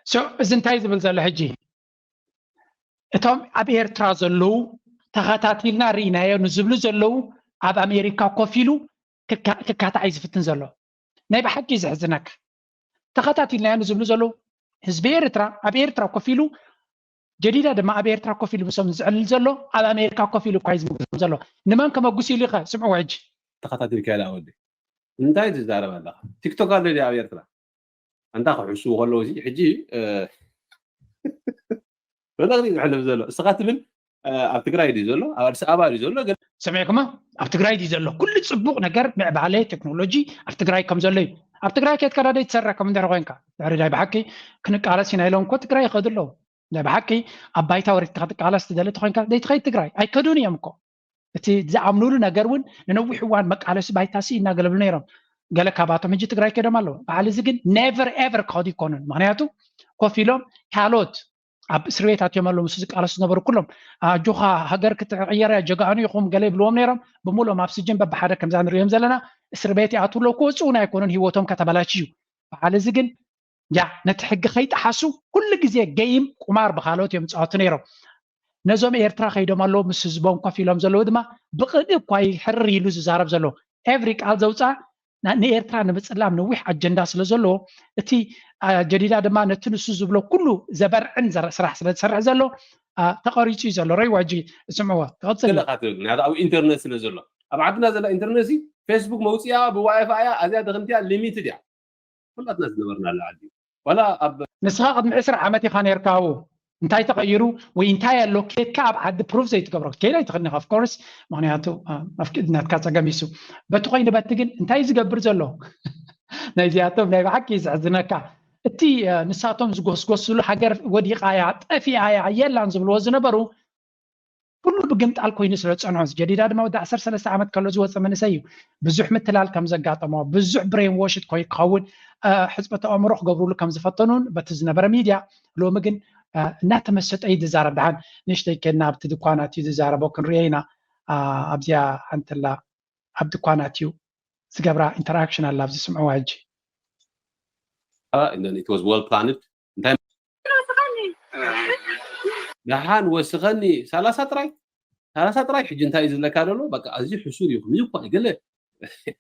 So እዚ እንታይ ዝብል ዘሎ ሕጂ? እቶም ኣብ ኤርትራ ዘለዉ ተኸታቲልና ርኢናዮ ንዝብሉ ዘለዉ ኣብ ኣሜሪካ ኮፍ ኢሉ ክካ- ክካታዕ እዩ ዝፍትን ዘሎ። ናይ ብሓቂ እዩ ዘሕዝነካ። ተኸታቲልናዮ ንዝብሉ ዘለዉ ህዝቢ ኤርትራ ኣብ ኤርትራ ኮፍ ኢሉ ጀዲዳ ድማ ኣብ ኤርትራ ኮፍ ኢሉ ምሶም ዝዕልል ዘሎ ኣብ ኣሜሪካ ኮፍ ኢሉ እኳ እዩ ዝምግቶም ዘሎ። ንመን ከመጉስ ኢሉ ኢኸ ስምዕዎ ሕጂ? ተኸታቲልካዮ ደኣ ወዲ እንታይ ትዛረብ ኣለኻ? ቲክቶክ ኣሎ ድዩ ኣብ ኤርትራ? ኣንታ ክሕስዉ ከለዉ እዚ ሕጂ በለቕቲ እዩ ዝሕልፍ ዘሎ። እስኻ ትብል ኣብ ትግራይ ድዩ ዘሎ? ኣብ ኣዲስ ኣበባ ድዩ ዘሎ? ገለ ሰሚዕኩማ? ኣብ ትግራይ ድዩ ዘሎ? ኩሉ ፅቡቕ ነገር ምዕባለ ቴክኖሎጂ ኣብ ትግራይ ከም ዘሎ እዩ። ኣብ ትግራይ ከይድካ ዳ ዘይትሰርሕ ከም እንድሕር ኮይንካ ድሕሪ ናይ ብሓቂ ክንቃለስ ኢና ኢሎም እኮ ትግራይ ይኸዱ ኣለዉ። ናይ ብሓቂ ኣብ ባይታ ወሪድካ ክትቃለስ ትደሊ ተኮይንካ ዘይትኸይድ ትግራይ ኣይከዱን እዮም እኮ። እቲ ዝኣምኑሉ ነገር እውን ንነዊሕ እዋን መቃለሲ ባይታ ስኢንና ገለ ብሉ ነይሮም። ገለ ካባቶም ሕጂ ትግራይ ከይዶም ኣለዉ። በዓል እዚ ግን never ever ክኸዱ ይኮኑን። ምክንያቱ ኮፍ ኢሎም ካልኦት ኣብ እስር ቤት ኣትዮም ኣለዉ ምስ ዝቃለሱ ዝነበሩ ኩሎም ኣጆኻ ሃገር ክትቕየር እያ ጀጋኑ ኢኹም ገለ ይብልዎም ነይሮም። ብምሉኦም ኣብ ስጅን በብሓደ ከምዛ ንሪኦም ዘለና እስር ቤት ይኣትዉ ኣለዉ ክወፅኡ እውን ኣይኮኑን ህይወቶም ከተበላሽ እዩ። በዓል እዚ ግን ያ ነቲ ሕጊ ከይጠሓሱ ኩሉ ግዜ ገይም ቁማር ብካልኦት እዮም ዝፃወቱ ነይሮም። ነዞም ኤርትራ ከይዶም ኣለዉ ምስ ህዝቦም ኮፍ ኢሎም ዘለዉ ድማ ብቅንኢ እኳ እዩ ሕርር ኢሉ ዝዛረብ ዘሎ። ኤቭሪ ቃል ዘውፅኣ ንኤርትራ ንምፅላም ነዊሕ ኣጀንዳ ስለ ዘለዎ እቲ ጀዲዳ ድማ ነቲ ንሱ ዝብሎ ኩሉ ዘበርዕን ስራሕ ስለ ዝሰርሕ ዘሎ ተቐሪፁ እዩ ዘሎ። ረይዋ ሕጂ ስምዕዎ ትቐፅል። ኣብ ኢንተርነት ስለ ዘሎ ኣብ ዓድና ዘላ ኢንተርነት ሲ ፌስቡክ መውፅያ ብዋይፋ እያ ኣዝያ ደኽምቲ እያ ሊሚትድ እያ። ኩላትና ዝነበርናሉ ዓዲ ዋላ ኣብ ንስኻ ቅድሚ ዕስራ ዓመት ኢኻ ነርካ ኣብኡ እንታይ ተቐይሩ ወይ እንታይ ኣሎ ኬድካ ኣብ ዓዲ ፕሩፍ ዘይትገብሮ ክትከይድ ኣይትኽእልን ኢኻ ኦፍኮርስ ምክንያቱ መፍቅድ ናትካ ፀገም ይሱ በቲ ኮይኑ በቲ ግን እንታይ ዝገብር ዘሎ ናይዚኣቶም ናይ ብሓቂ እዩ ዘሕዝነካ እቲ ንሳቶም ዝጎስጎስሉ ሃገር ወዲቓ እያ ጠፊኣ እያ የላን ዝብልዎ ዝነበሩ ኩሉ ብግምጣል ኮይኑ ስለ ዝፀንሖ ጀዲዳ ድማ ወዲ ዓሰርተ ሰለስተ ዓመት ከሎ ዝወፀ መንእሰይ እዩ ብዙሕ ምትላል ከም ዘጋጠሞ ብዙሕ ብሬን ዎሽድ ኮይ ክኸውን ሕፅበተ ኣእምሮ ክገብርሉ ከም ዝፈተኑን በቲ ዝነበረ ሚድያ ሎሚ ግን እናተመሰጠ እዩ ዝዛረብ ደሓን ንእሽተይ ከና ኣብቲ ድኳናት እዩ ዝዛረቦ ክንሪኦ ኢና ኣብዚኣ ሓንትላ ኣብ ድኳናት እዩ ዝገብራ ኢንተራክሽን ኣላ ኣብዚ ስምዕዋ ሕጂ it was well planned እንታይ ደሓን ወስኸኒ ሰላሳ ጥራይ ሰላሳ ጥራይ። ሕጂ እንታይ እዩ ዝብለካ ዘሎ? በቃ ኣዝዩ ሕሱር እዩ። ከምዚ እኮ ገለ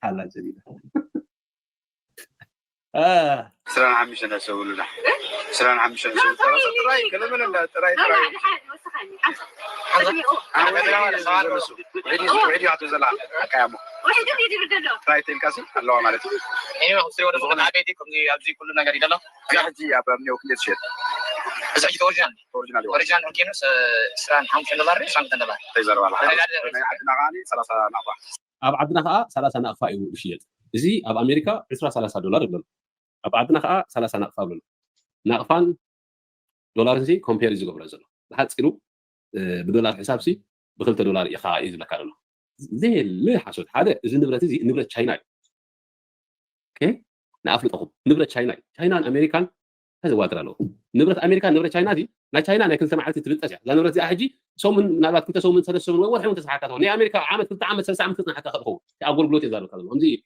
ኣላ ዘሊላ ስራን ሓሙሽተ ነሰብሉና ስራን ሓሙሽተ ነሰብሉ ሰላሳ ጥራይ ገለመለ እንዳ ጥራይ ጥራይ ውዒድ ውዒድ ኣቶ ዘላ ኣቃያሞ ጥራይ ተልካሲ ኣለዋ ማለት እዩ። እኔ ወደ ዝኾነ ዓበይቲ ከምዚ ኣብዚ ኩሉ ነገር ይደሎ ሕጂ ኣብ ኣብኔው ክንዴት ሽየጥ እዚ ሕጂ ኦሪጂናል ኦሪጂናል ኦሪጂናል እንኬኑ ስራን ሓሙሽተ ዶላር ስራን ክልተ ዶላር ተይዘረባላ ናይ ዓድና ከዓኒ ሰላሳ ናቕፋ ኣብ ዓድና ከዓ ሰላሳ ናቕፋ እዩ ዝሽየጥ። እዚ ኣብ ኣሜሪካ ዕስራ ሰላሳ ዶላር ይብለሉ። ኣብ ዓድና ከዓ ሰላሳ ናቕፋ ይብለሉ። ናቕፋን ዶላርን ሲ ኮምፔር እዩ ዝገብሮ ዘሎ። ብሓፂሩ ብዶላር ሕሳብ ሲ ብክልተ ዶላር ኢኻ እዩ ዝብለካ ዘሎ። ዘየለ ሓሶት ሓደ እዚ ንብረት እዚ ንብረት ቻይና እዩ። ንኣፍልጠኹም ንብረት ቻይና እዩ። ቻይናን ኣሜሪካን ተዘዋድር ኣለዎ። ንብረት ኣሜሪካ ንብረት ቻይና እዚ ናይ ቻይና ናይ ክልተ መዓልቲ ትብጠስ እያ። እዛ ንብረት እዚኣ ሕጂ ሰሙን ምናልባት ክልተ ሰሙን ሰለስተ ሰሙን ወይ ወርሒ እውን ተስሓካ ትኸውን። ናይ ኣሜሪካ ዓመት ክልተ ዓመት ሰለስተ ዓመት ክፅናሓካ ክኸውን። ኣጎልግሎት እየ ዛረብካ ዘሎ ከምዚ እዩ።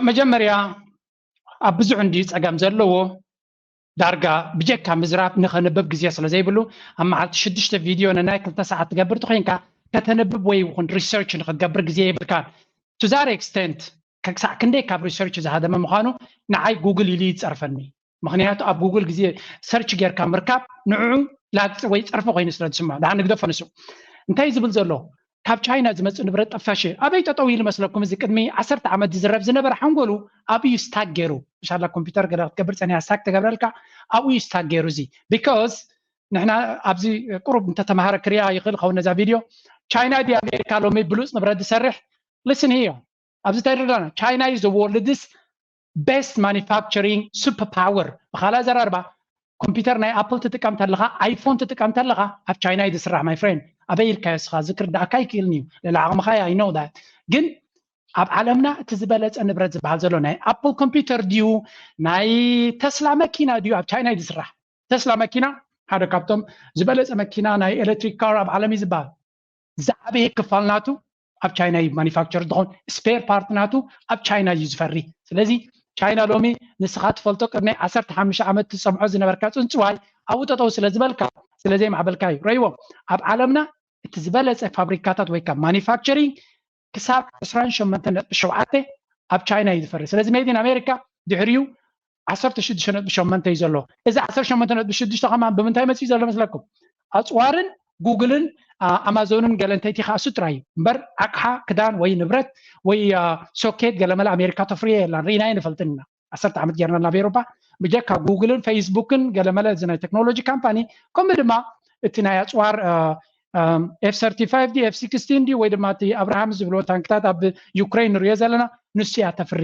መጀመርያ ኣብ ብዙሕ እንድዩ ፀገም ዘለዎ ዳርጋ ብጀካ ምዝራብ ንኸንብብ ግዜ ስለ ዘይብሉ ኣብ መዓልቲ ሽዱሽተ ቪድዮ ነናይ ክልተ ሰዓት ትገብር ተኮይንካ ከተንብብ ወይ ይኹን ሪሰርች ንክትገብር ግዜ የብልካን። To that extent ክሳዕ ክንደይ ካብ ሪሰርች ዝሃደመ ምዃኑ ንዓይ ጉግል ኢሉ ይፀርፈኒ። ምክንያቱ ኣብ ጉግል ግዜ ሰርች ጌርካ ምርካብ ንዕዑ ላግፂ ወይ ፀርፊ ኮይኑ ስለ ዝስምዖ። ደሓን ንግደፎ ንሱ እንታይ ዝብል ዘሎ ካብ ቻይና ዝመፅእ ንብረት ጠፋሽ ኣበይ ጠጠው ኢሉ መስለኩም? እዚ ቅድሚ ዓሰርተ ዓመት ዝዝረብ ዝነበረ ሓንጎሉ ኣብኡ እዩ ስታክ ገይሩ። ምሻላ ኮምፒውተር ገለ ክትገብር ፀኒያ ስታክ ተገብረልካ ኣብኡ እዩ ስታክ ገይሩ። እዚ ቢካዝ ንሕና ኣብዚ ቁሩብ እንተተማሃረ ክሪኣ ይኽእል ኸውን ነዛ ቪድዮ። ቻይና ድያ ኣሜሪካ ሎሚ ብሉፅ ንብረት ዝሰርሕ? Listen here ኣብዚ እንታይ ርዳና China is the world's best manufacturing super power። ብኻልእ ኣዘራርባ ኮምፒውተር ናይ ኣፕል ትጥቀም ተለኻ ኣይፎን ትጥቀም ተለኻ ኣብ ቻይና እዩ ዝስራሕ my friend። ኣበይ ኢልካዮ እስኻ ዝክርዳእካ ይክእልን እዩ ልዕሊ ዓቕምኻ እያ I know that። ግን ኣብ ዓለምና እቲ ዝበለፀ ንብረት ዝበሃል ዘሎ ናይ ኣፕል ኮምፒውተር ድዩ ናይ ተስላ መኪና ድዩ ኣብ ቻይና እዩ ዝስራሕ። ተስላ መኪና ሓደ ካብቶም ዝበለፀ መኪና ናይ ኤሌክትሪክ ካር ኣብ ዓለም እዩ ዝበሃል። ዝዓበየ ክፋል ናቱ ኣብ ቻይና እዩ ማኒፋክቸር ዝኾን ስፔር ፓርት ናቱ ኣብ ቻይና እዩ ዝፈሪ። ስለዚ ቻይና ሎሚ ንስኻ ትፈልጦ ቅድሚ ዓሰርተ ሓሙሽተ ዓመት ትፀምዖ ዝነበርካ ፅንፅዋይ ኣብኡ ጠጠው ስለ ዝበልካ ስለ ዘይማዕበልካ እዩ ረይዎም። ኣብ ዓለምና እቲ ዝበለፀ ፋብሪካታት ወይ ካብ ማኒፋክቸሪንግ ክሳብ ዕስራን ሸሞንተ ነጥቢ ሸውዓተ ኣብ ቻይና እዩ ዝፈሪ። ስለዚ ሜድ ኢን ኣሜሪካ ድሕሪኡ ዓሰርተ ሽዱሽተ ነጥቢ ሸሞንተ እዩ ዘሎ። እዚ ዓሰርተ ሸሞንተ ነጥቢ ሽዱሽተ ከማን ብምንታይ መፂኡ ዘሎ መስለኩም? ኣፅዋርን ጉግልን ኣማዞንን ገለ እንተይቲ ከኣሱ ጥራይ እዩ እምበር ኣቅሓ ክዳን ወይ ንብረት ወይ ሶኬት ገለመለ ኣሜሪካ ተፍርዮ የላን ርኢና ይንፈልጥን ኢና። ዓሰርተ ዓመት ጌርና ናብ ኤሮፓ ብጀካ ጉግልን ፌስቡክን ገለመለ እዚ ናይ ቴክኖሎጂ ካምፓኒ ከምኡ ድማ እቲ ናይ ኣፅዋር ኤፍ ሰርቲፋይቭ ዲ ኤፍ ሲክስቲን ዲ ወይ ድማ እቲ ኣብርሃም ዝብሎ ታንክታት ኣብ ዩክሬን ንሪኦ ዘለና ንሱ እያ ተፍሪ።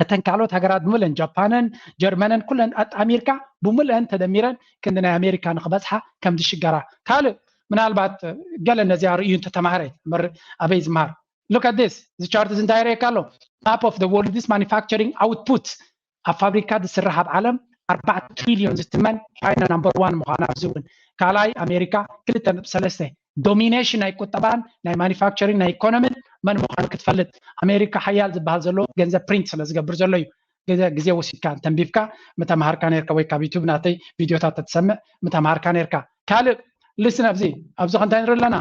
እተን ካልኦት ሃገራት ብምልእን ጃፓንን ጀርመንን ኩለን ኣጣሚርካ ብምልእን ተደሚረን ክንዲ ናይ ኣሜሪካ ንክበፅሓ ከም ዝሽገራ። ካልእ ምናልባት ገለ ነዚኣ ርእዩ እንተተማህረ እምበር ኣበይ ዝምሃር። Look at this እዚ ቻርት እዚ እንታይ የርእየካ ኣሎ? Map of the world's manufacturing output ኣብ ፋብሪካ ዝስራሕ ኣብ ዓለም ኣርባዕተ ትሪልዮን ዝትመን ቻይና ናምበር ዋን ምዃና ኣብዚ እውን ካልኣይ ኣሜሪካ ክልተ ነጥቢ ሰለስተ። ዶሚኔሽን ናይ ቁጠባን ናይ ማኒፋክቸሪን ናይ ኢኮኖሚን መን ምዃኑ ክትፈልጥ ኣሜሪካ ሓያል ዝበሃል ዘሎ ገንዘብ ፕሪንት ስለ ዝገብር ዘሎ እዩ። ግዜ ወሲድካ እንተንቢብካ ምተምሃርካ ነርካ ወይ ካብ ዩቱብ ናተይ ቪድዮታት ተትሰምዕ ምተምሃርካ ነርካ። ካልእ ልስን ኣብዚ ኣብዚ ከንታይ ንርኢ ኣለና?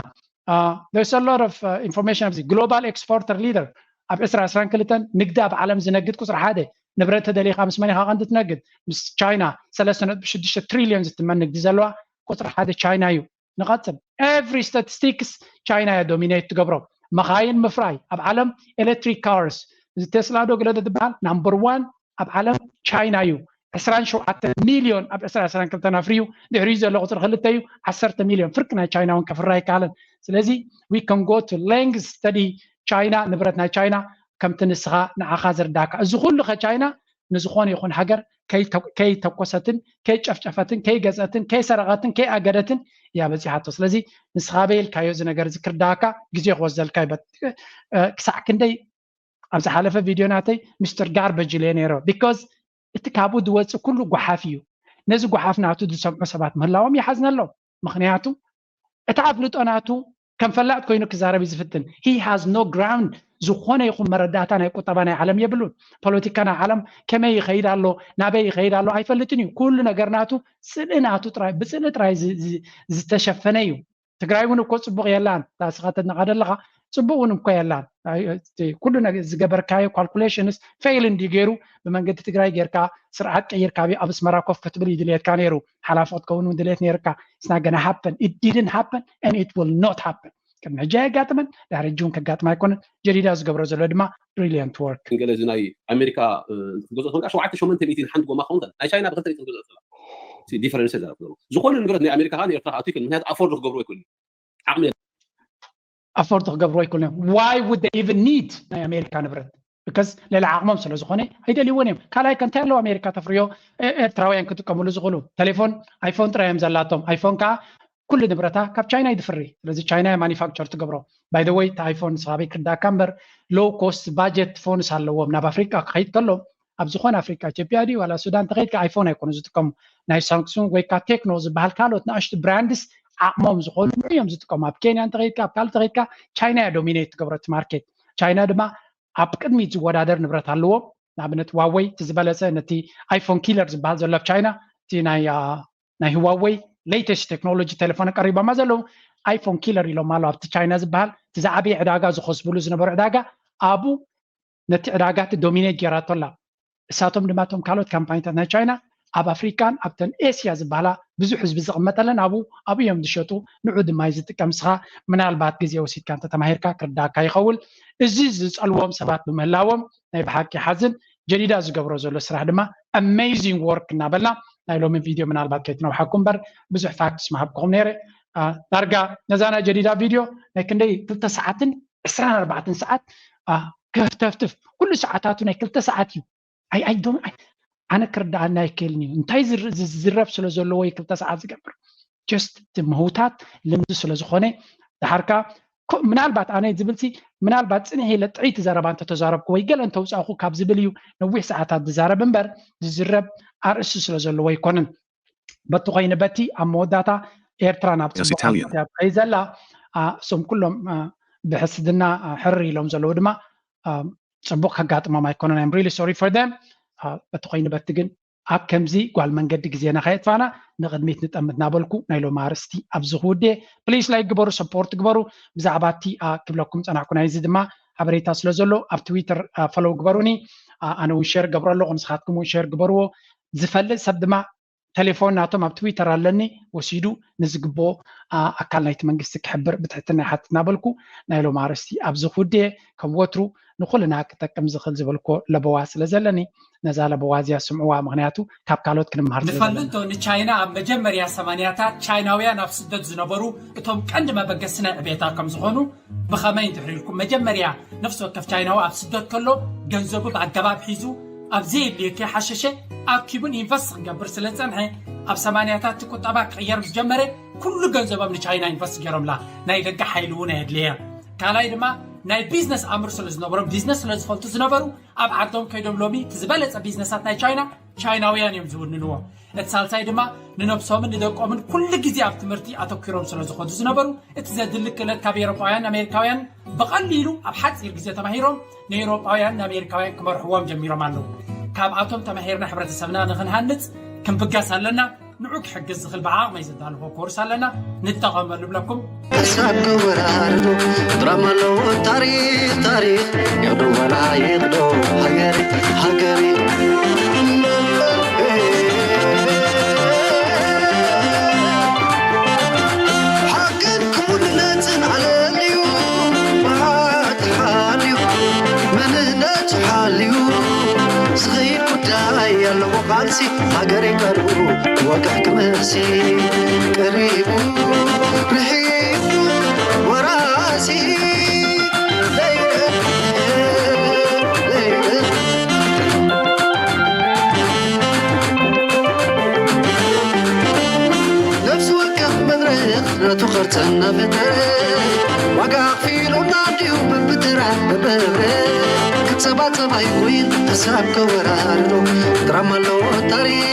There's a lot of information ኣብዚ ግሎባል ኤክስፖርተር ሊደር ኣብ ዕስራ ዕስራን ክልተን ንግዲ ኣብ ዓለም ዝነግድ ቁፅሪ ሓደ ንብረት ተደሊኻ ምስ መን ኢኻ ቀንዲ ትነግድ? ምስ ቻይና ሰለስተ ነጥቢ ሽዱሽተ ትሪልዮን ዝትመን ንግዲ ዘለዋ ቁፅሪ ሓደ ቻይና እዩ። ንቐፅል every statistics ቻይና እያ ዶሚኔት ትገብሮ። መኻይን ምፍራይ ኣብ ዓለም ኤሌክትሪክ ካርስ እዚ ቴስላ ዶ ገለ ዶ ትበሃል ናምበር ዋን ኣብ ዓለም ቻይና እዩ። ዕስራን ሸውዓተ ሚልዮን ኣብ ዕስራ ዕስራን ክልተን ኣፍርዩ ድሕሪኡ ዘሎ ቁፅሪ ክልተ እዩ። ዓሰርተ ሚልዮን ፍርቂ ናይ ቻይና እውን ከፍራ ኣይከኣለን። ስለዚ we can go to length study ቻይና ንብረት ናይ ቻይና ከምቲ ንስኻ ንዓኻ ዝርዳእካ እዚ ኩሉ ከ ቻይና ንዝኾነ ይኹን ሃገር ከይተኮሰትን ከይጨፍጨፈትን ከይገዘትን ከይሰረቐትን ከይኣገደትን እያ በፂሓቶ። ስለዚ ንስኻ በይ ኢልካዮ እዚ ነገር እዚ ክርዳእካ ግዜ ክወስደልካ ክሳዕ ክንደይ ኣብ ዝሓለፈ ቪድዮ ናተይ ሚስተር ጋርበጅ ኢለ ነይረ። ቢኮዝ እቲ ካብኡ ዝወፅእ ኩሉ ጓሓፍ እዩ። ነዚ ጓሓፍ ናቱ ዝሰምዑ ሰባት ምህላዎም ይሓዝነሎም። ምክንያቱ እቲ ኣፍልጦ ናቱ ከም ፈላጥ ኮይኑ ክዛረብ እዩ ዝፍትን። He has no ground። ዝኾነ ይኹን መረዳእታ ናይ ቁጠባ ናይ ዓለም የብሉን። ፖለቲካ ናይ ዓለም ከመይ ይኸይድ ኣሎ፣ ናበይ ይኸይድ ኣሎ ኣይፈልጥን እዩ። ኩሉ ነገር ናቱ ስእሊ ናቱ ጥራይ፣ ብስእሊ ጥራይ ዝ- ዝ- ዝተሸፈነ እዩ። ትግራይ እውን እኮ ፅቡቕ የላን። እታ ንስኻ ተድንቓ ዘለኻ ፅቡቕ እውን እኮ የላን። ኣይ- እቲ ኩሉ ነገር ዝገበርካዮ calculations fail እንዲ ገይሩ ብመንገዲ ትግራይ ጌርካ ስርዓት ቀይርካ ኣብ ኣስመራ ኮፍ ክትብል እዩ ድልየትካ ነይሩ። ሓላፊ ክትከውን እውን ድልየት ነይርካ። It's not gonna happen. It didn't happen and it will not happen. ቅድሚ ሕጂ ኣየጋጥመን፣ ድሕሪ ሕጂ እውን ከጋጥም ኣይኮነን። ጀዲዳ ዝገብሮ ዘሎ ድማ brilliant work። ገለ እዚ ናይ ኣሜሪካ ክትገዝኦ ከንካ ሸውዓተ ሸሞንተ ሚእቲ ሓንቲ ጎማ ክኸውን ከላ ናይ ቻይና ብክልተ ሚእቲ ክትገዝኦ ከላ ዲፈረንስ ዘረብ ዘለዎ ዝኾነ ንብረት ናይ ኣሜሪካ ከዓ ንኤርትራ ክኣቱ ይክእል። ምክንያቱ ኣፎርድ ክገብርዎ ይክእሉ ዓቕሚ afford ክገብርዎ ኣይክእሉን እዮም። Why would they even need ናይ ኣሜሪካ ንብረት? Because ልዕሊ ዓቕሞም ስለ ዝኾነ ኣይደልይዎን እዮም። ካልኣይ ከ እንታይ ኣለዎ ኣሜሪካ ተፍርዮ ኤ- ኤርትራውያን ክጥቀምሉ ዝኽእሉ? ቴሌፎን ኣይፎን ጥራይ እዮም ዘላቶም። ኣይፎን ከዓ ኩሉ ንብረታ ካብ ቻይና እዩ ዝፍሪ። ስለዚ ቻይና እያ ማኒፋክቸር ትገብሮ። By the way እቲ ኣይፎን ንስኻበይ ክርዳእካ እምበር low cost budget phones ኣለዎም። ናብ ኣፍሪቃ ክኸይድ ከሎ ኣብ ዝኾነ ኣፍሪቃ ኢትዮጵያ ድዩ ዋላ ሱዳን ተኸይድካ ኣይፎን ኣይኮኑ ዝጥቀሙ። ናይ ሳምሱንግ ወይ ከዓ ቴክኖ ዝበሃል ካልኦት ንኣሽቱ ብራንድስ ዓቕሞም ዝኾኑ እዮም ዝጥቀሙ። ኣብ ኬንያ እንተኸይድካ ኣብ ካልእ ተኸይድካ ቻይና እያ ዶሚኔት ትገብሮ እቲ ማርኬት። ቻይና ድማ ኣብ ቅድሚት ዝወዳደር ንብረት ኣለዎም። ንኣብነት ዋወይ እቲ ዝበለፀ ነቲ ኣይፎን ኪለር ዝበሃል ዘሎ ኣብ ቻይና እቲ ናይ ናይ ህዋወይ ሌተስት ቴክኖሎጂ ቴሌፎን ቀሪቦማ ዘለዉ ኣይፎን ኪለር ኢሎም ኣሎ ኣብቲ ቻይና ዝበሃል እቲ ዝዓበየ ዕዳጋ ዝኸስብሉ ዝነበሩ ዕዳጋ ኣብኡ ነቲ ዕዳጋ እቲ ዶሚኔት ጌራቶ ኣላ። እሳቶም ድማ እቶም ካልኦት ካምፓኒታት ናይ ቻይና ኣብ ኣፍሪካን ኣብተን ኤስያ ዝበሃላ ብዙሕ ህዝቢ ዝቕመጠለን ኣብኡ ኣብኡ እዮም ዝሸጡ። ንዑ ድማ እዩ ዝጥቀም። ንስኻ ምናልባት ግዜ ወሲድካ እንተተማሂርካ ክርዳእካ ይኸውን። እዚ ዝፀልዎም ሰባት ብምህላዎም ናይ ብሓቂ ሓዝን። ጀዲዳ ዝገብሮ ዘሎ ስራሕ ድማ amazing work እናበልና ናይ ሎሚ ቪድዮ ምናልባት ከይትነውሓኩም እምበር ብዙሕ ፋክትስ ምሃብኩም ነይረ። ዳርጋ ነዛ ናይ ጀዲዳ ቪድዮ ናይ ክንደይ ክልተ ሰዓትን ዕስራን ኣርባዕተን ሰዓት ከፍተፍትፍ ኩሉ ሰዓታቱ ናይ ክልተ ሰዓት እዩ። ኣነ ክርዳኣና ኣይክእልን እዩ እንታይ ዝዝረብ ስለ ዘለዎ ክልተ ሰዓት ዝገብር። ጀስት እቲ ምህውታት ልምዲ ስለ ዝኾነ ድሓርካ ምናልባት ኣነ ዝብልሲ ምናልባት ፅንሕ ኢለ ጥዕይቲ ዘረባ እንተተዛረብኩ ወይ ገለ እንተውፃእኩ ካብ ዝብል እዩ ነዊሕ ሰዓታት ዝዛረብ እምበር ዝዝረብ ኣርእስቲ ስለ ዘለዎ ኣይኮነን። በቲ ኮይኑ በቲ ኣብ መወዳእታ ኤርትራ ናብ ፅቡቅ ኣቅጣጫ ትኸይድ ዘላ እሶም ኩሎም ብሕስድና ሕርር ኢሎም ዘለዉ ድማ ፅቡቅ ከጋጥሞም ኣይኮነን። I'm really sorry for them። በቲ ኮይኑ በቲ ግን ኣብ ከምዚ ጓል መንገዲ ግዜና ከየጥፋና ንቅድሚት ንጠምት እናበልኩ ናይ ሎሚ ኣርእስቲ ኣብዚ ክውድእ። ፕሊስ ላይክ ግበሩ፣ ሰፖርት ግበሩ። ብዛዕባ እቲ ክብለኩም ፀናሕኩ ናይዚ ድማ ሓበሬታ ስለ ዘሎ ኣብ ትዊተር ፈሎው ግበሩኒ። ኣነ እውን ሼር ገብሮ ኣለኹ፣ ንስኻትኩም እውን ሼር ግበርዎ። ዝፈልጥ ሰብ ድማ ቴሌፎን ናቶም ኣብ ትዊተር ኣለኒ ወሲዱ ንዝግብኦ ኣካል ናይቲ መንግስቲ ክሕብር ብትሕትና ይሓትት እናበልኩ ናይ ሎም ኣርእስቲ ኣብዚ ክውድየ። ከም ወትሩ ንኩልና ክጠቅም ዝኽእል ዝበልኮ ለበዋ ስለ ዘለኒ ነዛ ለበዋ እዚኣ ስምዕዋ፣ ምክንያቱ ካብ ካልኦት ክንምሃር ስለ ዘለና። ንፈልጦ ንቻይና ኣብ መጀመርያ ሰማንያታት ቻይናውያን ኣብ ስደት ዝነበሩ እቶም ቀንዲ መበገሲ ናይ ዕቤታ ከም ዝኾኑ ብኸመይ እንድሕር ኢልኩም መጀመርያ ነፍሲ ወከፍ ቻይናዊ ኣብ ስደት ከሎ ገንዘቡ ብኣገባብ ሒዙ ኣብ ዘየድልዮ ከይሓሸሸ ኣኪቡን ኢንቨስት ክገብር ስለ ዝጸንሐ ኣብ ሰማንያታት እቲ ቁጠባ ክቕየር ምስ ጀመረ ኩሉ ገንዘቦም ንቻይና ኢንቨስት ገይሮምላ ናይ ደገ ሓይሊ እውን ኣየድለየ። ካልኣይ ድማ ናይ ቢዝነስ ኣምር ስለ ዝነበሮም ቢዝነስ ስለ ዝፈልጡ ዝነበሩ ኣብ ዓዶም ከይዶም ሎሚ እቲ ዝበለጸ ቢዝነሳት ናይ ቻይና ቻይናውያን እዮም ዝውንንዎ። እቲ ሳልሳይ ድማ ንነብሶምን ንደቆምን ኩሉ ግዜ ኣብ ትምህርቲ ኣተኪሮም ስለ ዝኾዱ ዝነበሩ እቲ ዘድሊ ክእለት ካብ ኤሮጳውያን ኣሜሪካውያን ብቐሊሉ ኣብ ሓፂር ግዜ ተማሂሮም ንኤሮጳውያን ንኣሜሪካውያን ክመርሕዎም ጀሚሮም ኣለዉ። ካብኣቶም ተማሂርና ሕብረተሰብና ንኽንሃንፅ ክንብገስ ኣለና። ንዑ ክሕግዝ ዝኽእል ብዓቕመይ ዘዳልዎ ኮርስ ኣለና ንጠቐመሉ ብለኩም። ሕሳብ ክወራርዶ ድራማ ኣለዎ ታሪኽ ታሪኽ ይቕዶ ዋላ ይቕዶ ሃገር ሃገር ሓቅን ክቡርነትን ኣለልዩ ባህት ሓልዩ መንነት ሓልዩ ዝኸይድ ጉዳይ ኣለዎ ቃልሲ ሃገር ይቀርቡ ወግሕ ክመሲ ቀሪቡ ርሒቡ ወራሲ ለይለ ለይለ ነፍሲ ወከፍ መድረኽ ናቱ ኸርተና ፈጠረ ዋጋ ኣኽፊሉና እንዲዩ በብተራ በበህብረ ክጸባ ጸባይ ኮይኑ ሕሳብ ከወራርዶ ድራማ ኣለዎ ታሪኽ